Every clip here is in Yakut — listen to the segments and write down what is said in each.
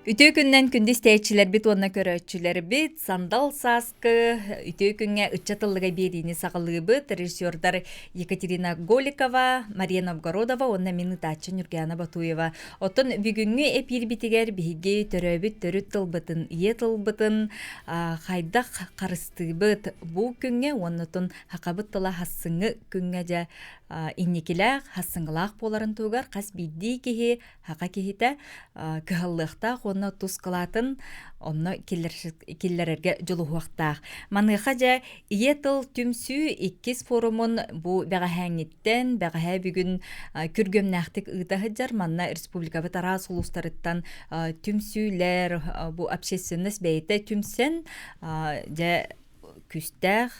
Үтүө күннэн күндү истээччилэрбит уонна көрөөччүлэрбит Сандал Сааскы үтүө күҥҥэ ыччат ыллыга биэриини саҕалыыбыт. Режиссердар Екатерина Голикова, Мария Новгородова уонна мин ытааччы Нюргиана Батуева. Оттон бүгүҥҥү эпиирбитигэр биһиги төрөөбүт төрүт тылбытын, ийэ тылбытын хайдах харыстыыбыт бу күҥҥэ уонна отон хахабыт тыла хассыҥҥы күҥҥэ дьэ инникилээх, хассыҥҥылаах буоларын туһугар хас биирдии киһи Хака киһитэ кыһаллыахтаах уонна тус кылаатын онно киллэрэргэ дьулуһуохтаах. Маныаха дьэ Ийэ тыл түмсүү иккис форумун бу бэҕэһээҥҥиттэн бэҕэһээ бүгүн күргүөмнээхтик ыыта сылдьар. Манна республикабыт араас улуустарыттан түмсүүлэр, бу общественность бэйэтэ түмсэн дьэ күүстээх,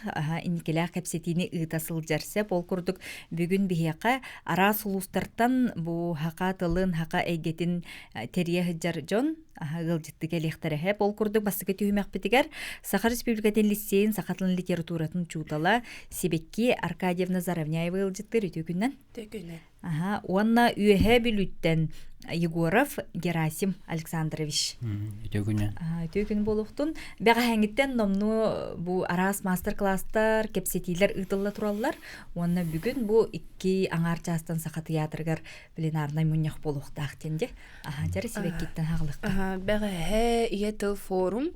инникилээх кэпсэтиини ыыта сылдьар сөп. Ол курдук бүгүн биһиэхэ араас улуустартан бу хака тылын, хака эйгэтин тэрийэ сылдьар дьон ыалдьытты кэлиэхтэрэ сөп. Ол курдук бастакы түһүмэхпитигэр Саха Республикатын лицейин саха тылын литературатын учуутала Сибэкки Аркадьевна Заровняева ыалдьыттыыр үтүө күннэн. Үтүө күннэн. Аха, уонна Үөһээ Бүлүүттэн Егоров Герасим Александрович. Үтүө күнү. Үтүө күн буолуохтун. Бэҕэһээҥҥиттэн номнуо бу араас маастар-класстар, кэпсэтиилэр ыытылла тураллар. Уонна бүгүн бу икки аҥаар чаастан Саха тыйаатырыгар пленарнай мунньах буолуохтаах диэн дьэ. Аха, дьэ сибэккиттэн хаҕылыхха. Бэҕэһээ Ийэ тыл форум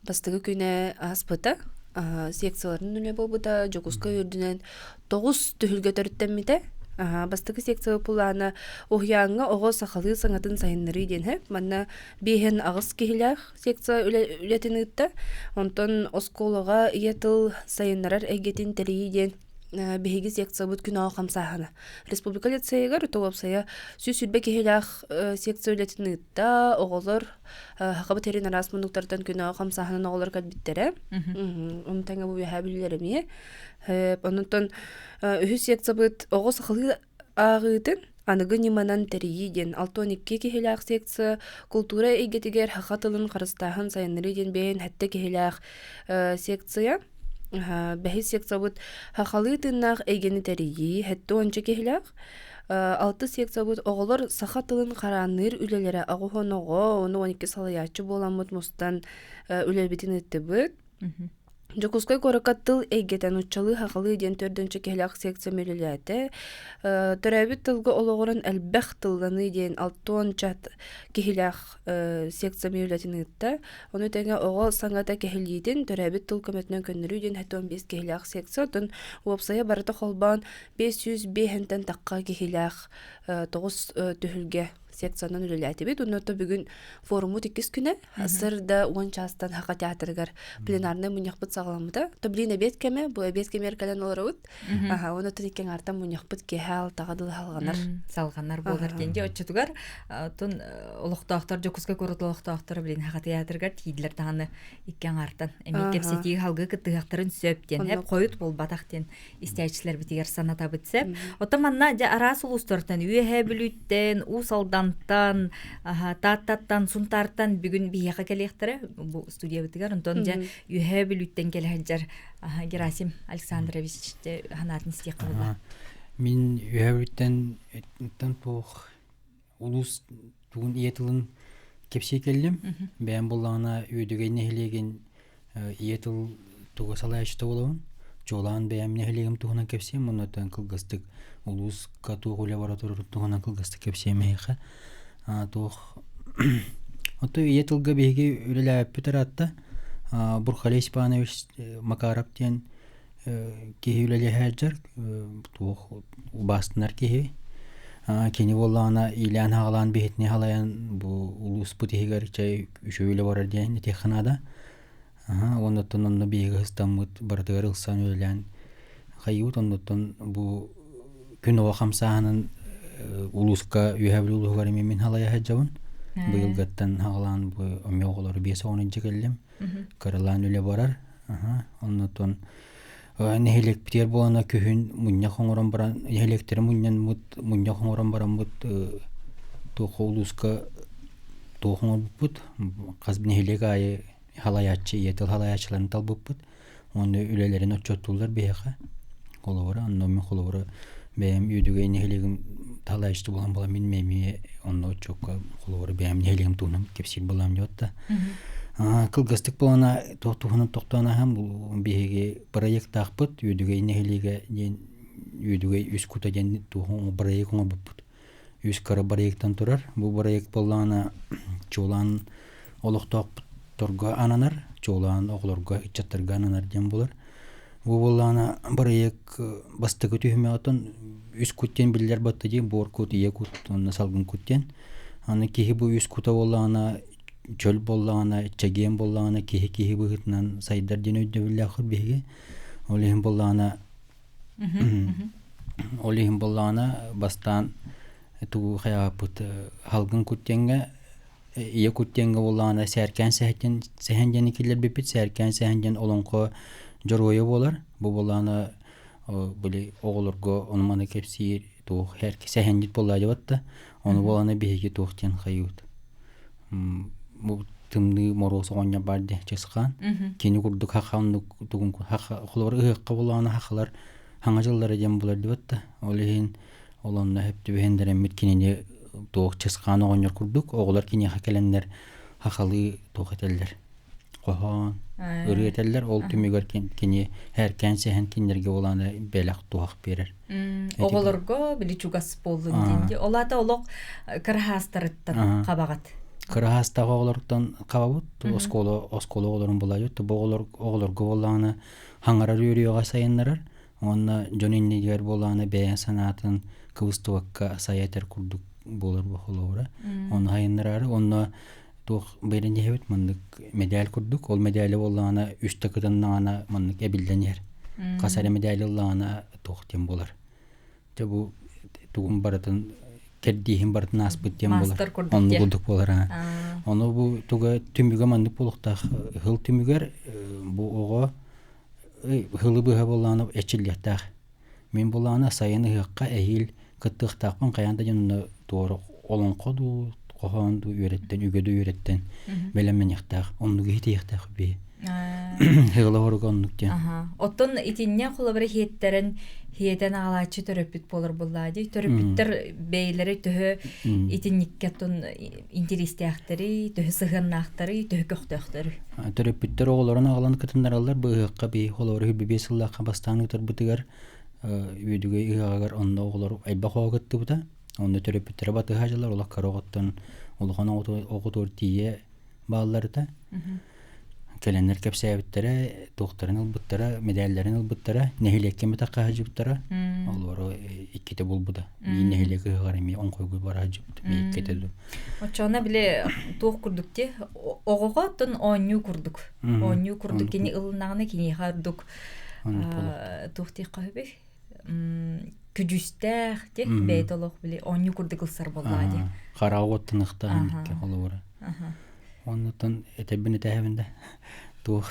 бастакы күнэ ааспыта. Секцияларын үлэ буолбута Дьокуускай үрдүнэн тоҕус түһүлгэ төрүттэммитэ. Бастакы секция пулаана уһуйааҥҥа оҕо сахалыы саҥатын сайыннарыы диэн һэ. Манна биэһин аҕыс киһилээх секция үлэтин ыытта. Онтон оскуолаҕа ийэ тыл сайыннарар эйгэтин тэрийии диэн биһиги секциябыт күн оҕо хамсааһына. Республика лицейигэр уопсайа 120 киһилээх секция үлэтин ыытта. Оҕолор Хакабыт сирин араас муннуктарыттан күн оҕо хамсааһынын оҕолор кэлбиттэрэ. Ону тэҥэ бу үөһээ бүлүүлэр эмиэ. Онтон үһүс секциябыт оҕо сахалыы ааҕыытын аныгы ньыманан тэрийии диэн 62 киһилээх секция култуура эйгэтигэр саха тылын харыстааһын сайыннарыы диэн бэйэн сэттэ киһилээх секция. Бэһис секциябыт сахалыы тыыннаах эйгэни тэрийии сэттэ уонча киһилээх. Алтыс секциябыт оҕолор саха тылын хараанныыр үлэлэрэ аҕыс оҕо, уонна 12 салайааччы буоламмыт мустан үлэбитин ыыттыбыт. Дьокуускай куоракка тыл эйгэтэ нууччалыы-сахалыы диэн төрдүнчэ киһилээх секция үлэлээтэ. Төрөөбүт тылга олоҕуран элбэх тылланыы диэн алтуонча киһилээх секция үлэтин ыытта. Ону тэҥэ оҕо саҥата кэһилиитин төрөөбүт тыл көмөтүнэн көннөрүү диэн 75 киһилээх секция. Оттон уопсайа барыта холбоон 505 тахха киһилээх тоҕус түһүлгэ секциянан үлэлээтибит. Онно бүгүн форуммут иккис күнэ. Сырда уон чаастан Хака театрыгар пленарнай мунньахпыт саҕаламмыта. То блин эбиэт кэмэ, бу эбиэт кэмигэр кэлэн олоробут. Аха, уонна икки аҥаартан мунньахпыт киэһэ алтаҕа дылы салҕанар. Салҕанар буолар диэн. Дьэ оччотугар тун олохтоохтор Дьокуускай куорат олохтоохторо блин Хака театрыгар тиийдилэр даҕаны икки аҥаартан эмиэ кэпсэтии халгыы кыттыһыахтарын сөп диэн. Эп хойут буолбатах диэн истээччилэрбитигэр санатабыт сөп. Оттон манна дьэ араас улуустартан Үөһээ Бүлүүттэн, Уус Алдантан, Тааттаттан, Сунтаартан бүгүн биһиэхэ кэлиэхтэрэ бу студиябытыгар. Онтон дьэ Үөһээ Бүлүүттэн кэлэ сылдьар Герасим Александрович дьэ санаатын истиэххэ буолла. Мин Үөһээ Бүлүүттэн туох улуус тугун ийэ тылын кэпсии кэллим. Бэйэм буоллаҕына Үөдүгэй нэһилиэгин ийэ тыл туга салайааччыта буолабын. Чуолаан бэйэм нэһилиэгим туһунан кэпсиэм, оннуттан кылгастык улууска туох үлэ бара турарын туһунан кылгастык кэпсиэм эһиэхэ. Туох Оттон ийэ тылга биһиги үлэлээбиппит ыраатта. Бурхалей Степанович Макаров диэн киһи үлэлэһээдьэр туох убаастанар киһи кини буоллаҕына иилээн-хаҕалаан биһитини халайан бу улууспут иһигэр чэй үчүгэй үлэ барар диэн этиэххэ наада уоннаттан онно биһиги ыстаммыт барытыгар ылсан үлэлээн хайыыбыт оннуттан бу күн оҕо хамсааһынын улууска Үөһээ Бүлүү улууһугар эмиэ мин халайа сылдьабын быйылгыттан хаҕалаан бу эмиэ оҕолору биэс оҕону илдьэ кэллим кыралаан үлэ барар. Оннотон нэһилиэкпитигэр буолана күһүн мунньах оҥорон баран нэһилиэктэри мунньаммыт мунньах оҥорон бараммыт туох улууска туох оҥорбуппут хас нэһилиэк аайы халайааччы ийэ тыл халайааччыларын талбыппыт уонна үлэлэрин отчуоттууллар биһиэхэ холобура онно мин холобура Бэйэм Үөдүгэй нэһилиэгим талааччы буолан буолан мин эмиэ онно отчуокка холобура бэйэм нэһилиэгим туһунан кэпсиир буолаам диэбит да. Кылгастык буолана туох туһунан тохтоон аһан биһиги проектаахпыт Үөдүгэй нэһилиэгэ диэн Үөдүгэй үс кута диэн туох проект оҥорбуппут. Үс кыра проектан турар. Бу проект буоллаҕына чуолаан олохтоохторго ананар, чуолаан оҕолорго, ыччаттарга ананар диэн буолар. Бу буоллаҕына бырайыак бастакы түһүмэҕиттэн үс кут диэн биллэр батта дии, буор кут, ийэ кут уонна салгын кут диэн. Аны киһи бу үс кута буоллаҕына, чөл буоллаҕына, чэгиэн буоллаҕына киһи киһи быһыытынан сайдар диэн өйдөбүллээхпит биһиги. Ол иһин буоллаҕына ол иһин буоллаҕына бастаан тугу хайааппыт салгын кут диэҥҥэ Ийэ кут диэҥҥэ буоллаҕына Сээркээн Сэһэн Сэһэн диэни киллэрбиппит. Сээркээн Сэһэн диэн олоҥхо дьоруойа буолар. Бу буоллаҕына били оҕолорго ону-маны кэпсиир туох сэһэнньит буоллаа да. Ону буоллаҕына биһиги туох диэн хайыыбыт. Бу тымныы Моруос оҕонньор баар дии Чысхаан. Кини курдук хаха оннук тугун хаха холобур ыһыахха буоллаҕына хахалар хаҥа дьыллара диэн буолар диэбит да. Ол иһин Ол онно сөп түбэһиннэрэммит кинини туох Чысхаан оҕонньор курдук оҕолор киниэхэ кэлэннэр хахалыы туох этэллэр хоһоон ырыа этэллэр ол түмүгэр кини һэркээн сэһэн кинилэргэ буолааны бэлэх туһах биэрэр. Оҕолорго били чугас буоллун диэн дии. Ол аата олох кыраһаастарыттан хабаҕат. Кыраһаастаах оҕолортон хабабыт. Оскуола оскуола оҕолорун булаайыт. Бу оҕолор оҕолорго буоллаҕына хаҥарар үөрүйэҕэ сайыннарар. Уонна дьон иннигэр буолаана бэйэ санаатын кыбыстыбакка сайа этэр курдук буолар холобура. Ону хайыннараары онно туох бэйрэн иһэбит маннык медаль курдук. Ол медали буоллаҕына үстэ кытыннаҕына маннык эбиллэн иһэр. Хас эрэ медаль ыллаҕына туох диэн буолар. Дьэ бу тугун барытын кэрдииһин барытын ааспыт диэн буолар. Оннук курдук буолар. Ону бу туга түмүгэ маннык буолуохтаах. Ыһыл түмүгэр бу оҕо Ыһылы быһа буоллаҕына эчиллиэхтээх. Мин буоллаҕына сайын ыһыахха эһиил кыттыахтаахпын хайаан да дьонно туора олоҥхо дуу, хоһоон дуу үөрэттэн, үгэ дуу үөрэттэн бэлэмнэниэхтээх. Оннук иһитиэхтээх биһи. Ыһыла хоруга оннук диэн. Оттон итиннэ холобура иһиэттэрэн хиэтэн аҕалааччы төрөппүт буолар буоллаа дии. Төрөппүттэр бэйэлэрэ төһө итинниккэ оттон интэриэстээхтэрий, төһө сыһыаннаахтарый, төһө көхтөөхтөрүй? Төрөппүттэр оҕолорун аҕалан кытыннараллар бу ыһыахха биһи холобур 25 сыллаахха бастаан ыытарбытыгар Үөдүгэй ыһыаҕыгар онно оҕолор элбэх оҕо кыттыбыта. Онно төрөппүттэрэ батыһа дьылар олох кыра оҕоттон улахан оҕотугар тиийэ баалларыта. Кэлэннэр кэпсээбиттэрэ, туохтарын ылбыттара, медалларын ылбыттара, нэһилиэккэ мэтэх хаһыдьыбыттара. Олору иккитэ булбута. Биир нэһилиэк ыһыаҕар эмиэ оҥхойгу бара сылдьыбыт, эмиэ иккитэ дуу. Оччоҕуна били туох курдук ти оҕоҕо оттон оонньуу курдук. Оонньуу курдук кини ылыннаҕына киниэхэ ордук туох диэххэ сөбүй? Күдьүстээх ти бэйэтэ олох били оонньуу курдук ылсар буоллаҕа дии. Хараҕа уоттаныахтаах икки холобура. Оннуттан этэбин этэһэбин да туох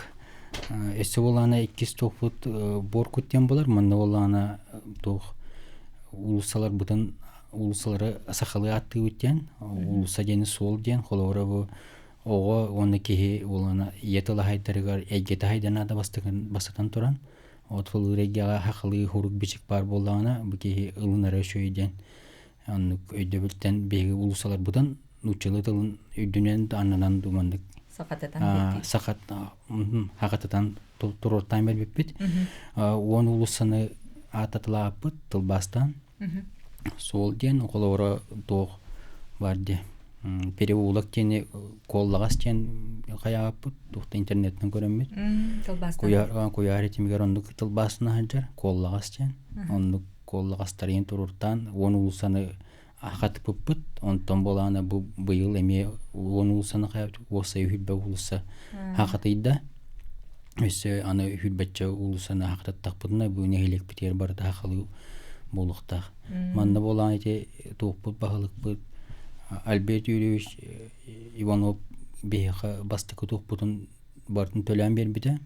өссө буоллаҕына иккис туохпут буор кут диэн буолар манна буоллаҕына туох уулуссаларбытын уулуссалары сахалыы ааттыыбыт диэн уулусса диэни суол диэн холобура бу оҕо уонна киһи уолана ийэ тыла хайдарыгар эйгэтэ хайданаада бастатан туран отфылыыр эйгэҕэ хахалыы хурук бичик баар буоллаҕына бу киһи ылынара үчүгэй диэн оннук өйдөбүлтэн биһиги уулуссаларбытын нууччалыы тылын үрдүнэн аннынан дуу маннык сахатытан сахат хахатытан туруортаан бэрбиппит уон уулуссаны ааттатылааппыт тылбаастаан суол диэн холобура туох бар диэ переулок диэни куоллаҕас диэн хайааппыт туохта интернеттэн көрөммүт куйаар куйаар этимигэр оннук тылбаастана сылдьар куоллаҕас диэн оннук куоллаҕастарыйан туруортаан уон уулуссаны хатыппыппыт. Онтон буолаана бу быйыл эмиэ уон уулуссаны хайабыт уопсай үһүрбэ уулусса хахатыйда. Өссө аны үһүрбэччэ уулуссаны хахататтахпытына бу нэһилиэкпитигэр барыта хахалыы буолуохтаах. Манна буолаан ити туохпут баһылыкпыт Альберт Юрьевич Иванов биһиэхэ бастакы туохпутун барытын төлөөн биэрбитэ.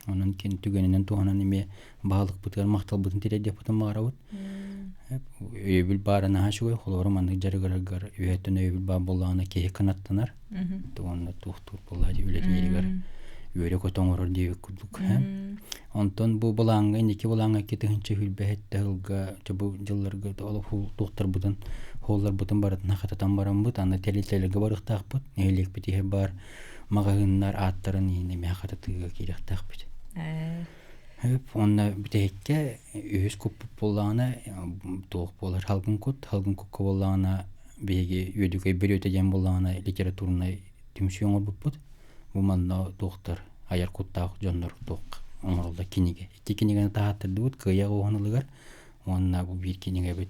Онон кини түгэнинэн туһанан эмиэ баһылыкпытыгар махталбытын тириэрдиэхпитин баҕарабыт. Өйөбүл баара наһаа үчүгэй. Холобура маннык дьарыгыраргар үөһэттэн өйөбүл баар буоллаҕына киһи кынаттанар. Уонна туохтуур буоллаҕа үлэтииригэр. үөрэ-көтө оҥорор диэбит курдук. Онтон бу былааҥҥа инники былааҥҥа 2027 сылга бу дьылларга олох туохтарбытын хуолларбытын барытын хататан бараммыт аны тэрилтэлэргэ барыахтаахпыт нэһилиэкпит иһэ баар маҕаһыыннар ааттарын иһин эмиэ хататыыга киириэхтээхпит. Онно бүтэһиккэ үһүс куппут буоллаҕына туох буолар халгын кут халгын кукка буоллаҕына биһиги Үөдүкэй бүрүөтэ диэн буоллаҕына литературнай түмсүү оҥорбуппут. Бу манна туохтар айар куттаах дьоннор туох оҥороллор кинигэ. Икки кинигэни таһааттардыбыт Кыайа оҕуһун уонна бу биир кинигэбит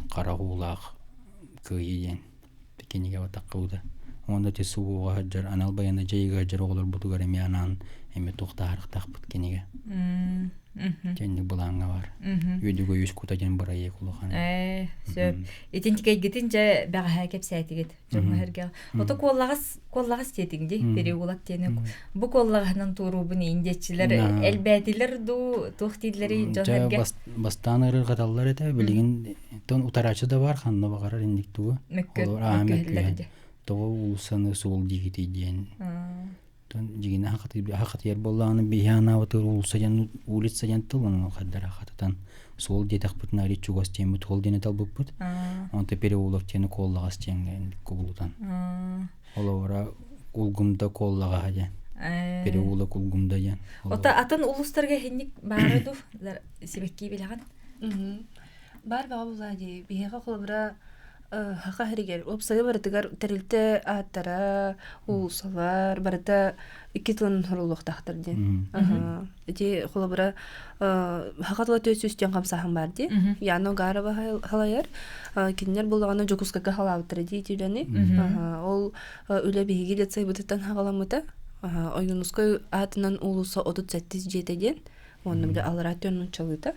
Хара уулаах Кыайыы диэн кинигэ батаххыбыта. Уонна ити СВО-ҕа сылдьар анал байыаннай дьайыыга сылдьар оҕолорбутугар эмиэ анаан эмиэ туох таһаарыахтаахпыт кинигэ. Кэнник былааҥҥа бар. Үөдүгэй үс кута диэн бырайыак улахан. Ээ, сөп. Итинтикэйгитин дьэ бэҕэһээ кэпсээтигит дьоҥҥо сэргэҕэ. Ото куоллаҕас куоллаҕас диэтиҥ дии, переулок диэни. Бу куоллаҕаһынан туоруубун иин диэччилэр элбээтилэр дуу, туох дииллэрий дьон Дьэ бастаан ырырҕаталлар этэ, билигин тон утарааччы да бар, ханна баҕарар инник тугу. Мөккүһэллэр Тоҕо уулуссаны суол диигитий диэн. Дьигинэ хатыйар буоллаҕына биһи анаабытыгар уулусса диэн улица диэн тыл онон хайдара хататан суол диэтэхпитинэ арыый чугас диэммит суол диэни талбыппыт. Онто переулок диэни куоллаҕас диэҥҥэ кубулутан. Олоҕура Улгумда куоллаҕаһа диэн. Переулок Улгумда диэн. Ото атын улуустарга иһинник баара дуу? Сибэкки билэҕин? Баар баҕа буолаа дии. Биһиэхэ холобура Саха сиригэр уопсайа барытыгар тэрилтэ ааттара, уулуссалар барыта икки тылын суруллуохтаахтар диэн. Ити холобура саха тыла 400 диэн хамсааһын баар дии. Яна Угарова халайар. Кинилэр буллаҕына Дьокуускайга халаабыттара дии ити үлэни. Ол үлэ биһиги лицейбытыттан хаҕаламмыта. Ойуунускай аатынан уулусса 37 дьиэтэ диэн. Уонна били аллараа түөн нууччалыыта.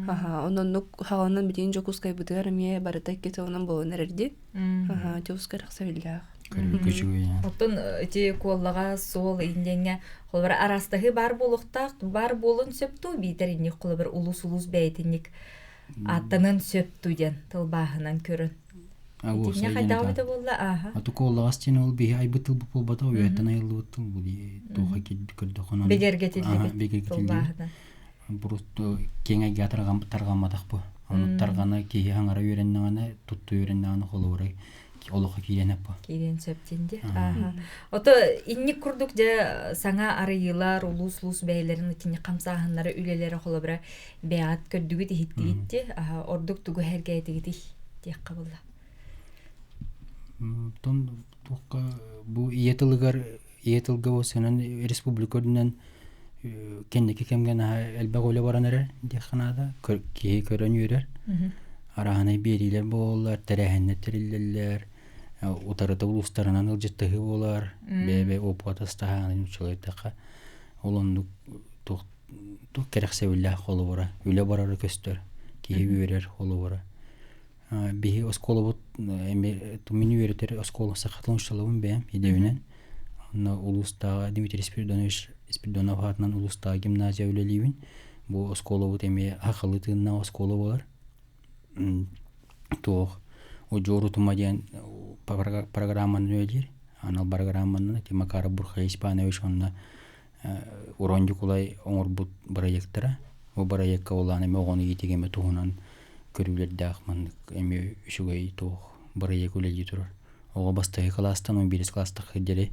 Аха, ононнук хаҕанан билигин Дьокуускайбытыгар эмиэ барыта икки тылынан буолан эрэрди. Аха, Дьокуускай рахсабиллаах. Оттон ити куоллаҕа суол индиэҥҥэ холобур араастаһыы баар буолуохтаах, баар буолуон сөп дуу, биитэр инник холобур улуус-улуус бэйэтинник ааттаныан сөп дуу диэн тылбааһынан көрөн. Итиннэ хайдах эбитэ буолла? Ааха. Аты куоллаҕас диэн ол биһи айбыт тылбыт буолбатах, үөһэттэн айыллыбыт тыл бу туохха көрдөххүнэ Бигэргэтиллибит тылбааһынан. Бурут киэҥ эйгэ тарҕамматах бу. Ону тарҕана киһи хаҥара үөрэннэҕинэ, тутту үөрэннэҕинэ холобура олоххо киирэн эппо. Киириэн сөп диэн дии. Ото инник курдук дьэ саҥа арыйыылар, улуус-улуус бэйэлэрин итинник хамсааһыннара, үлэлэрэ холобура бэйэҕит көрдүгүт, иһиттигит дии. Ордук тугу сэргээтигитий диэххэ буолла. Тон туохха бу ийэ тылыгар ийэ тылга буолсанан республика үрдүнэн кэнники кэмҥэ наһаа элбэх үлэ баран эрэр диэххэ наада. Киһи көрөн үөрэр. Арааһынай биэриилэр буолаллар, тэрээһиннэр тэриллэллэр, утарыта улуустарынан ыалдьыттаһыы буолар, бэйэ-бэйэ опыт астаһааны нууччалыы Ол оннук туох туох кэрэхсэбиллээх холобура, үлэ барара көстөр, киһи үөрэр холобура. Биһи оскуолабыт эми мин үөрэтэр оскуола сахатын учууталабын бэйэм идэбинэн. Онно улуустааҕы Дмитрий Спиридонович Спиридонов аатынан улуустааҕы гимназия үлэлиибин. Бу оскуолабыт эмиэ сахалыы тыыннаах оскуола буолар. Туох удьуор утума диэн программанан үлэлиир. Анал программанан ити Макаров Бурхай Испанович уонна Урон Дьукулай оҥорбут бырайыактара. Бу бырайыакка улаан эмэ оҕону иитиигэ эмэ туһунан көрүүлэрдээх маннык эмиэ үчүгэй туох бырайыак үлэлии турар. Оҕо бастакы кылаастан 11 кылаастахха диэри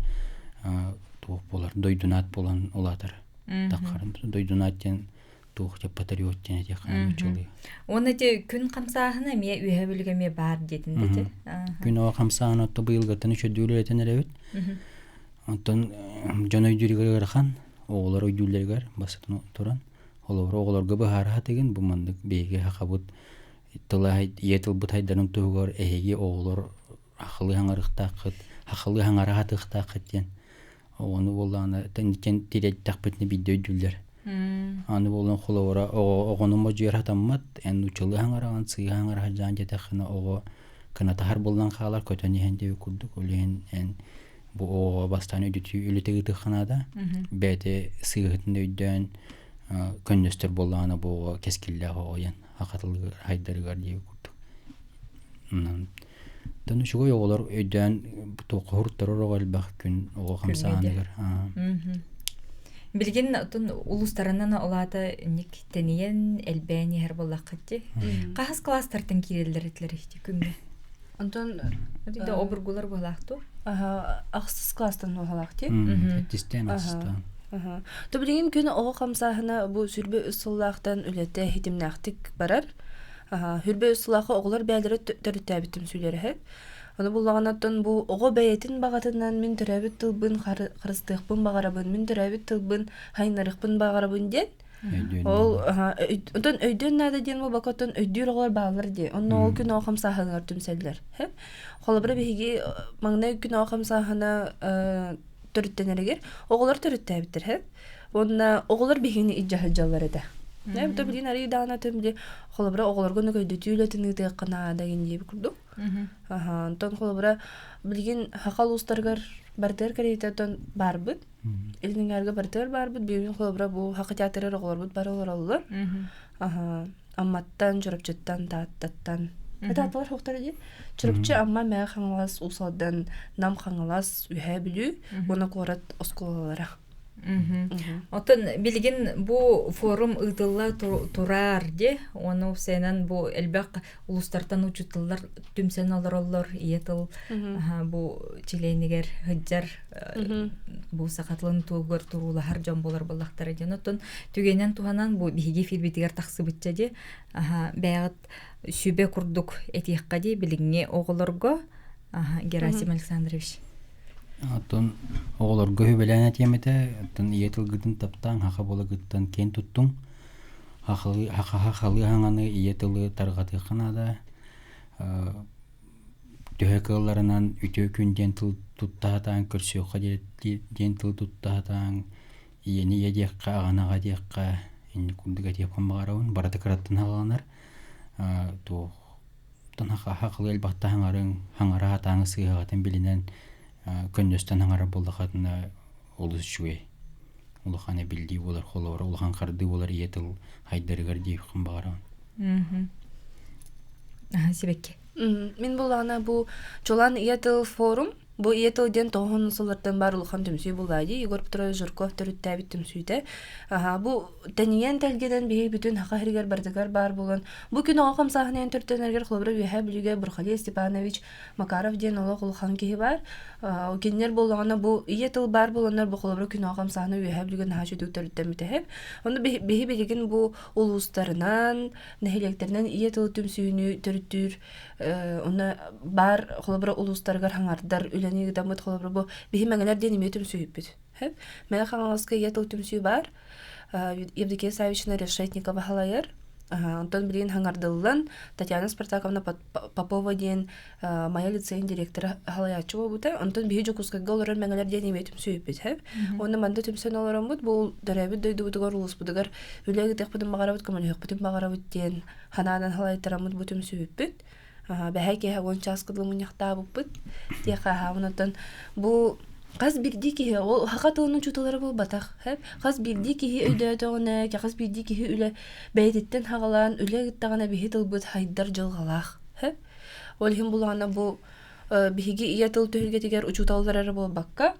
туох буолар дойдунаат буолан улаатар. Таххарын дойдунаат диэн туох дьэ патриот диэн этиэххэ нууччалыы. Уонна ити күн хамсааһына эмиэ үөһэ бүлүгэ эмиэ баар диэтин дэтэ. Күн оҕо хамсааһына отто быйылгыттан үчүгэй үлэлэтэн эрэбит. Онтон дьон өйдүүрүгэр ыарахан, оҕолор өйдүүллэригэр бастатан туран, холобура оҕолорго быһаара сатыгын бу маннык биһиги сахабыт тыла ийэ тылбыт хайдарын туһугар эһиги оҕолор сахалыы хаҥарыахтааххыт, сахалыы хаҥара сатыахтааххыт диэн оҕону буоллаҕына тириэртэхпитинэ биирдэ өйдүүллэр. Аны буолан холобура оҕону модьуйар сатаммат, эн нууччалыы хаҥараҕын, сыыһа хаҥара сылдьаҕын диэтэххинэ оҕо кынатаһар буолан хаалар, көтөн иһэн диэбит курдук, ол иһин эн бу оҕоҕо бастаан өйдөтүү үлэтэ ыытыахха наада. Бэйэтэ сыыһытын өйдөөн көннөстөр буоллаҕына бу оҕо кэскиллээх оҕо диэн хатылыгар хайдарыгар диэбит курдук. Онон үчүгэй оҕолор өйдөөн туохха уһуруттарар оҕо элбэх күн оҕо хамсааныгар. Билигин отун улуустарынан олаата ник тэнийэн элбээн иһэр буоллаххыт дии. Хаһыс класстартан киирэллэр этилэр ити күҥҥэ? Онтон Ити обургулар буолаахту. Ахсыс класстан буолаах дии. Иккистээн ахсыстаан. То билигин күн оҕо хамсааһына бу сүрбэ үс сыллаахтан үлэтэ хитимнээхтик барар. Хүрбэ үс сыллаахха оҕолор бэйэлэрэ төрүттээбит түмсүүлэрэһэ. Ону буллаҕына бу оҕо бэйэтин баҕатынан мин төрөөбүт тылбын харыстыахпын баҕарабын, мин төрөөбүт тылбын хайыннарыахпын баҕарабын диэн Ол онтон өйдүөн наада диэн буолбакка оттон өйдүүр оҕолор бааллар дии. Онно ол күн оҕо хамсааһыныгар түмсэллэр. Холобура биһиги маҥнай күн оҕо хамсааһына төрүттэнэригэр оҕолор төрүттээбиттэр. Уонна оҕолор биһигини илдьэ сылдьаллар этэ. То билигин арыый даҕаны атын били холобура оҕолорго ону өйдөтүү үлэтин ыытыахха наада диэн диэбит курдук. Онтон холобура билигин саха улуустарыгар барытыгар кэриэтэ оттон баарбыт. Илиҥҥэргэ барытыгар баарбыт. Бүгүн холобура бу Саха театрыгар оҕолорбут бары олороллор. Амматтан, Чурапчыттан, Тааттаттан. Таатталар суохтар дии. Чурапчы, Амма, Мэҥэ Хаҥалас, Уус Алдан, Нам Хаҥалас, Үһээ Бүлүү уонна куорат оскуолалара. Оттон билигин бу форум ыытылла турар ди уонна уопсайынан бу элбэх улуустартан учууталлар түмсэн олороллор ийэ тыл бу чилиэнигэр сылдьар бу саха тылын туһугар туруулаһар дьон буолар буоллахтара диэн оттон түгэнэн туһанан бу биһиги эфирбитигэр тахсыбычча ди бэйэҕит сүбэ курдук этиэххэ ди билиҥҥи оҕолорго Герасим Александрович Оттон оҕолорго үбэлээн этиэм этэ, оттон ийэ тылгытын таптаан, саха буолагыттан киэн туттуҥ. Хахалыы, хахалыы хаҥаны ийэ тылы тарҕатыахха наада. Төһө кыалларынан үтүө күн диэн тыл тутта сатаан, көрсүөххэ диэн тыл тутта сатаан, ийэни ийэ диэххэ, аҕаны аҕа диэххэ, инник курдук этиэхпин баҕарабын. Барыта кыраттан саҕаланар. Туох хахалыы элбэхтэ хаҥарыҥ, хаҥара сатааҥ сыыһаҕытын билинэн көннөстөн хаҥарар буоллаххытына олус үчүгэй. Улахан эбиллии буолар, холобура улахан хардыы буолар ийэ тыл хайдарыгар диэххин баҕарабын. Сибэкки. Мин буллаҕына бу Чулан ийэ тыл форум Бу ийэ тыл диэн тоҕуһун сыллартан баар улахан түмсүү буллаа дии Егор Петрович Жирков төрүттээбит түмсүүтэ. Аха, бу тэнийэн тэлгэнэн биһиги бүтүн Саха сиригэр барытыгар баар буолан, бу күн оҕо хамсааһынын төрүттэнэригэр холобура Үөһээ Бүлүүгэ Бурхалей Степанович Макаров диэн олох улахан киһи баар. Кинилэр буоллаҕына бу ийэ тыл баар буоланнар бу холобура күн оҕо хамсааһына Үөһээ Бүлүүгэ наһаа үчүгэй төрүттэммитэ. Ону биһи билигин бу улуустарынан, нэһилиэктэринэн ийэ тыл түмсүүнү төрүттүүр Онно баар холобура улуустарыгар хаҥардар үлэни ыытаммыт холобура бу биһи мэҥэлэр диэн эмиэ түмсүүһүппүт. Мэҥэ Хаҥаласка ийэ тыл түмсүү баар. Евдокия Савична Решетникова халайар. Онтон билигин хаҥардыллан Татьяна Спартаковна Попова диэн Майа лицейин директора халайааччы буолбута. Онтон биһи Дьокуускайга олорор мэҥэлэр диэн эмиэ түмсүүһүппүт. Уонна манна түмсэн олороммут бу төрөөбүт дойдубутугар улууспутугар үлэ ыытыахпытын баҕарабыт, көмөлөһүөхпүтүн баҕарабыт диэн ханаанан халайтараммыт бу түмсүбүппүт. Бэһэ киэһэ уон чааска дылы мунньахтаабыппыт. Тиэхэ аһаабын оттон бу хас биирдии киһи ол саха тылын учууталара буолбатах. Хас биирдии киһи өйдөөтөҕүнэ, хас биирдии киһи үлэ бэйэтиттэн хаҕалаан үлэ ыыттаҕына биһи тылбыт хайдар дьылҕалаах. Ол иһин булаана бу биһиги ийэ тыл түһүлгэтигэр учууталлар эрэ буолбакка,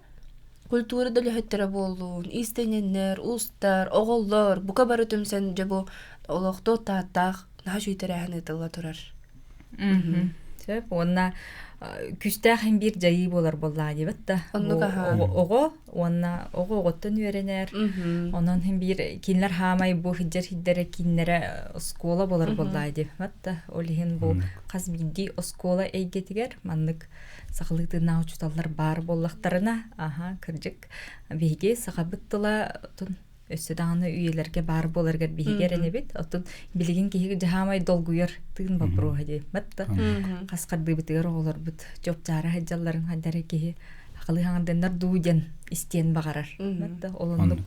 культура да үлэһиттэрэ буоллун, иистэнньэннэр, уустар, оҕолор бука бары түмсэн дьэ бу олохто тааттаах наһаа үчүгэй тэрээһин ыытылла турар. Сөп уонна күстээх иһин биир дьайыы буолар буоллаа диэбит да. Оннук аһаа. Оҕо уонна оҕо оҕоттон үөрэнэр. Онон иһин биир кинилэр хаамай бу сылдьар сирдэрэ кинилэрэ оскуола буолар буоллаа диэбит да. Ол иһин бу хас биирдии оскуола эйгэтигэр маннык сахалыы тыыннаах учууталлар баар буоллахтарына, аха, кырдьык, биһиги сахабыт тыла өссө даҕаны үйэлэргэ баар буоларыгар биһиги эрэнэбит. Оттон билигин киһи дьаһаамай долгуйар тыын боппуруоһа дии. Батта хас хардыыбытыгар оҕолорбут чопчаара сылдьалларын хайдары киһи акылыы хаҥардыннар дуу диэн истиэн баҕарар. Батта ол оннук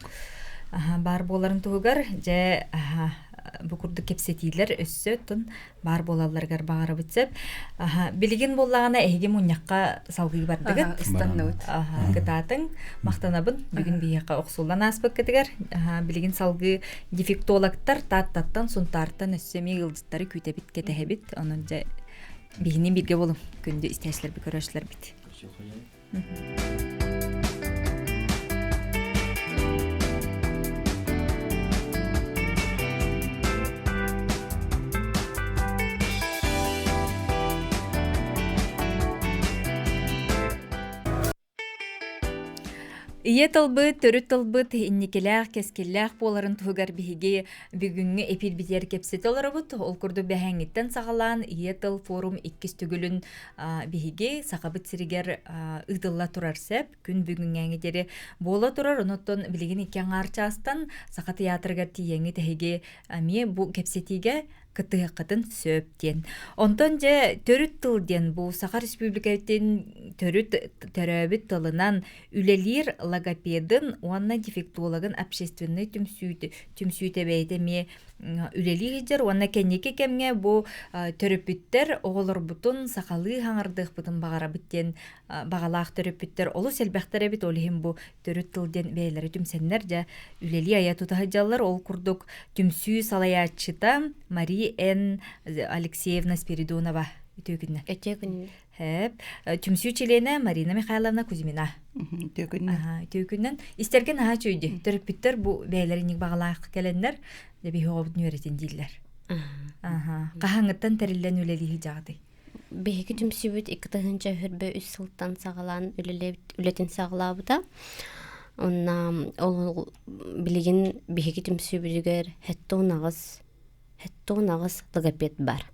баар буоларын туһугар дьэ бу курдук кэпсэтиилэр өссө оттон баар буолалларыгар баҕарабыт сөп. Билигин буоллаҕына эһиги мунньахха салгыы бардыгыт. Ыстанныбыт. Кытаатыҥ. Махтанабын. Бүгүн биһиэхэ охсуллан ааспыккытыгар. Билигин салгыы дефектологтар Тааттаттан, Сунтаартан өссө эмиэ ыалдьыттары күүтэбит, кэтэһэбит. Онон дьэ биһини бииргэ болуҥ. Күндү истээччилэрбит, көрөөччүлэрбит. Ийэ тылбыт, төрүт тылбыт инникилээх, кэскиллээх буоларын туһугар биһиги бүгүҥҥү эпиирбитигэр кэпсэтэ олоробут. Ол курдук бэһээҥҥиттэн саҕалаан Ийэ тыл форум иккис төгүлүн биһиги Сахабыт сиригэр ыытылла турар сөп. Күн бүгүҥҥээҥи диэри буола турар. Онуттан билигин икки аҥаар чаастан Саха тыйаатырыгар тиийэҥҥи тэһиги эмиэ бу кэпсэтиигэ кыттыһыаххытын сөп диэн. Онтон дьэ төрүт тыл диэн бу Саха Республикатын төрүт төрөөбүт тылынан үлэлиир логопедын уонна дефектологын общественнай түмсүүтэ, түмсүүтэ бэйэтэ эмиэ үлэлии сылдьар уонна кэнники кэмҥэ бу төрөппүттэр оҕолорбутун сахалыы хаҥардыахпытын баҕарабыт диэн баҕалаах төрөппүттэр олус элбэхтэр эбит. Ол иһин бу төрүт тыл диэн бэйэлэрэ түмсэннэр дьэ үлэлии айа тута сылдьаллар. Ол курдук түмсүү салайааччыта Мария Н. Алексеевна Спиридонова үтүө күннэ. Үтүө күннэ. Хэп. Түмсүү чилиэнэ Марина Михайловна Кузьмина. Үтүө күннэн. Үтүө күннэн. Истэргэ наһаа үчүгэй. Төрөппүттэр бу бэйэлэрин баҕалаах кэлэннэр биһи оҕобутун үөрэтин дииллэр. Аха. Хаһааҥҥыттан тэриллэн үлэлии сылдьаҕытый? Биһиги түмсүүбүт 2023 сылтан саҕалаан үлэтин саҕалаабыта. Онна ол билигин биһиги түмсүүбүтүгэр 78 логопед бар.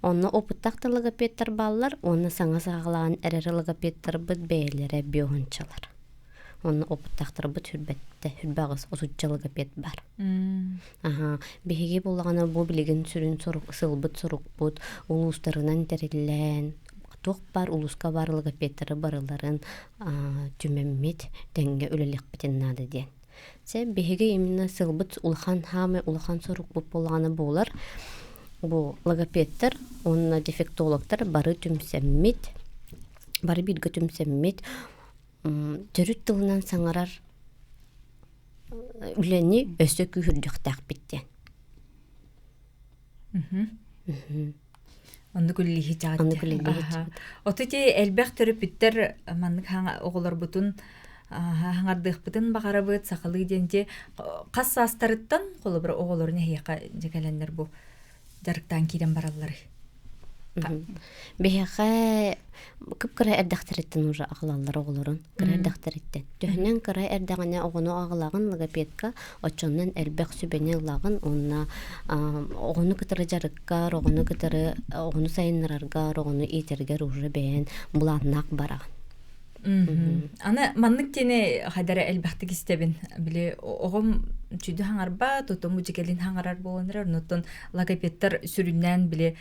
Онно опыттаах да логопедтар бааллар уонна саҥа саҕалаан эрэр логопедтарбыт бэйэлэрэ биоһунчалар. Онно опыттаахтарбыт сүрбэттэ, сүрбэҕис отучча логопед бар. Аха, биһиги буллаҕына бу билигин сүрүн сорук, сылбыт сорукпут улуустарынан тэриллэн, туох баар улууска баар логопедтары барыларын түмэммит тэҥҥэ үлэлиэхпитин наада диэн. Сэ биһиги именно сылбыт улахан хаамай улахан сорукпут буоллаҕына буолар бу логопедтар уонна дефектологтар бары түмсэммит, бары бииргэ түмсэммит төрүт тылынан саҥарар үлэни өссө күүһүрдүөхтээхпит диэн. Оннук үлэлииһи Оннук үлэлииһи Оту ити элбэх төрөппүттэр маннык оҕолорбутун хаҥардыахпытын баҕарабыт сахалыы диэн ти хас саастарыттан холобура оҕолорун эһиэхэ дьэ кэлэннэр бу дьарыктаан киирэн баралларый? Биһиэхэ кып-кыра эрдэхтэриттэн уже аҕалаллар оҕолорун кыра эрдэхтэриттэн. Төһөнөн кыра эрдэҕинэ оҕону аҕалаҕын логопедка, оччонон элбэх сүбэни ылаҕын уонна оҕону кытары дьарыккар, оҕону кытары оҕону сайыннараргар, оҕону иитэргэр уже бэйэн былааннаах бараҕын. Аны маннык диэни хайдара элбэхтик истэбин. Били оҕом чүйдү хаҥарба, тутум дьикэлин хаҥарар буолан эрэр. Онуттан логопедтар сүрүннээн били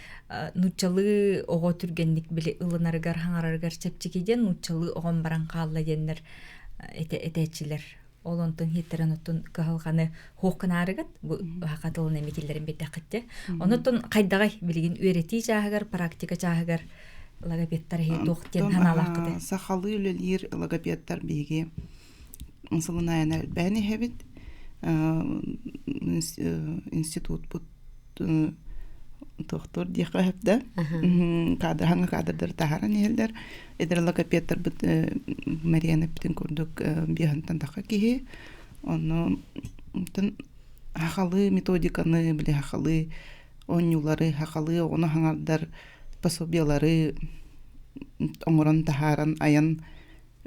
нууччалыы оҕо түргэнник били ылынарыгар хаҥарарыгар чэпчэки диэн нууччалыы оҕом баран хаалла диэннэр этэ этээччилэр. Ол онтон хиттэрэн оттон кыһалҕаны хуох гынаарыгыт бу хака тылын эмитиллэрин биэрдэххиттэ. Онуттан хайдаҕай билигин үөрэтии чааһыгар, практика чааһыгар логопедтар иһи туох диэн ханаалааххытай? Сахалыы үлэлиир логопедтар биһиги сылын айан элбээн иһэбит. Институтпут туохтуур диэххэ сөп да кадр хаҥа кадрдары таһааран иһэллэр. Эдэр логопедтарбыт Марияна эппитин курдук биэһинтэн таха киһи. Онно хахалыы методиканы били хахалыы оонньуулары хахалыы оҕону хаҥардар пособиелары оҥорон таһааран айан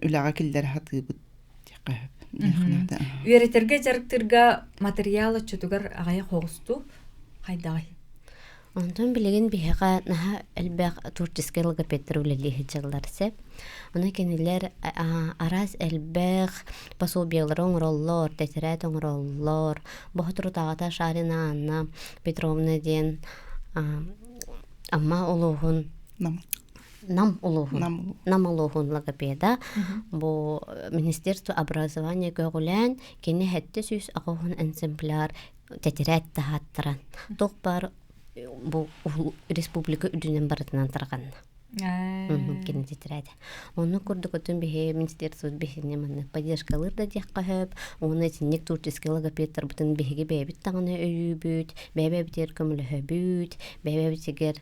үлэҕэ киллэрэ сатыыбыт диэххэ сөп. Үөрэтэргэ дьарыктыырга матырыйаал оччотугар аҕыйах оҕустуу хайдаҕый? Онтон билигин биһиэхэ наһаа элбэх творческай логопедтар үлэлии сылдьаллар сөп. Ону кинилэр араас элбэх пособиелары оҥороллор, тэтэрээт оҥороллор. Боһоторутааҕыта Шарина Анна Петровна диэн Амма улууһун Нам улууһун Нам улууһун логопеда бу Министерство образования көҕүлээн кини 780 экземпляр тэтэрээт таһааттаран туох баар бу республика үрдүнэн барытынан тарҕанна. Кини тэтэрээт. Онно курдук отун биһи министерство биһини манна поддержкалыыр да диэххэ сөп. Уонна итинник творческий логопедтарбытын биһиги бэйэбит даҕаны өйүүбүт, бэйэ-бэйэбитигэр көмөлөһөбүт, бэйэ-бэйэбитигэр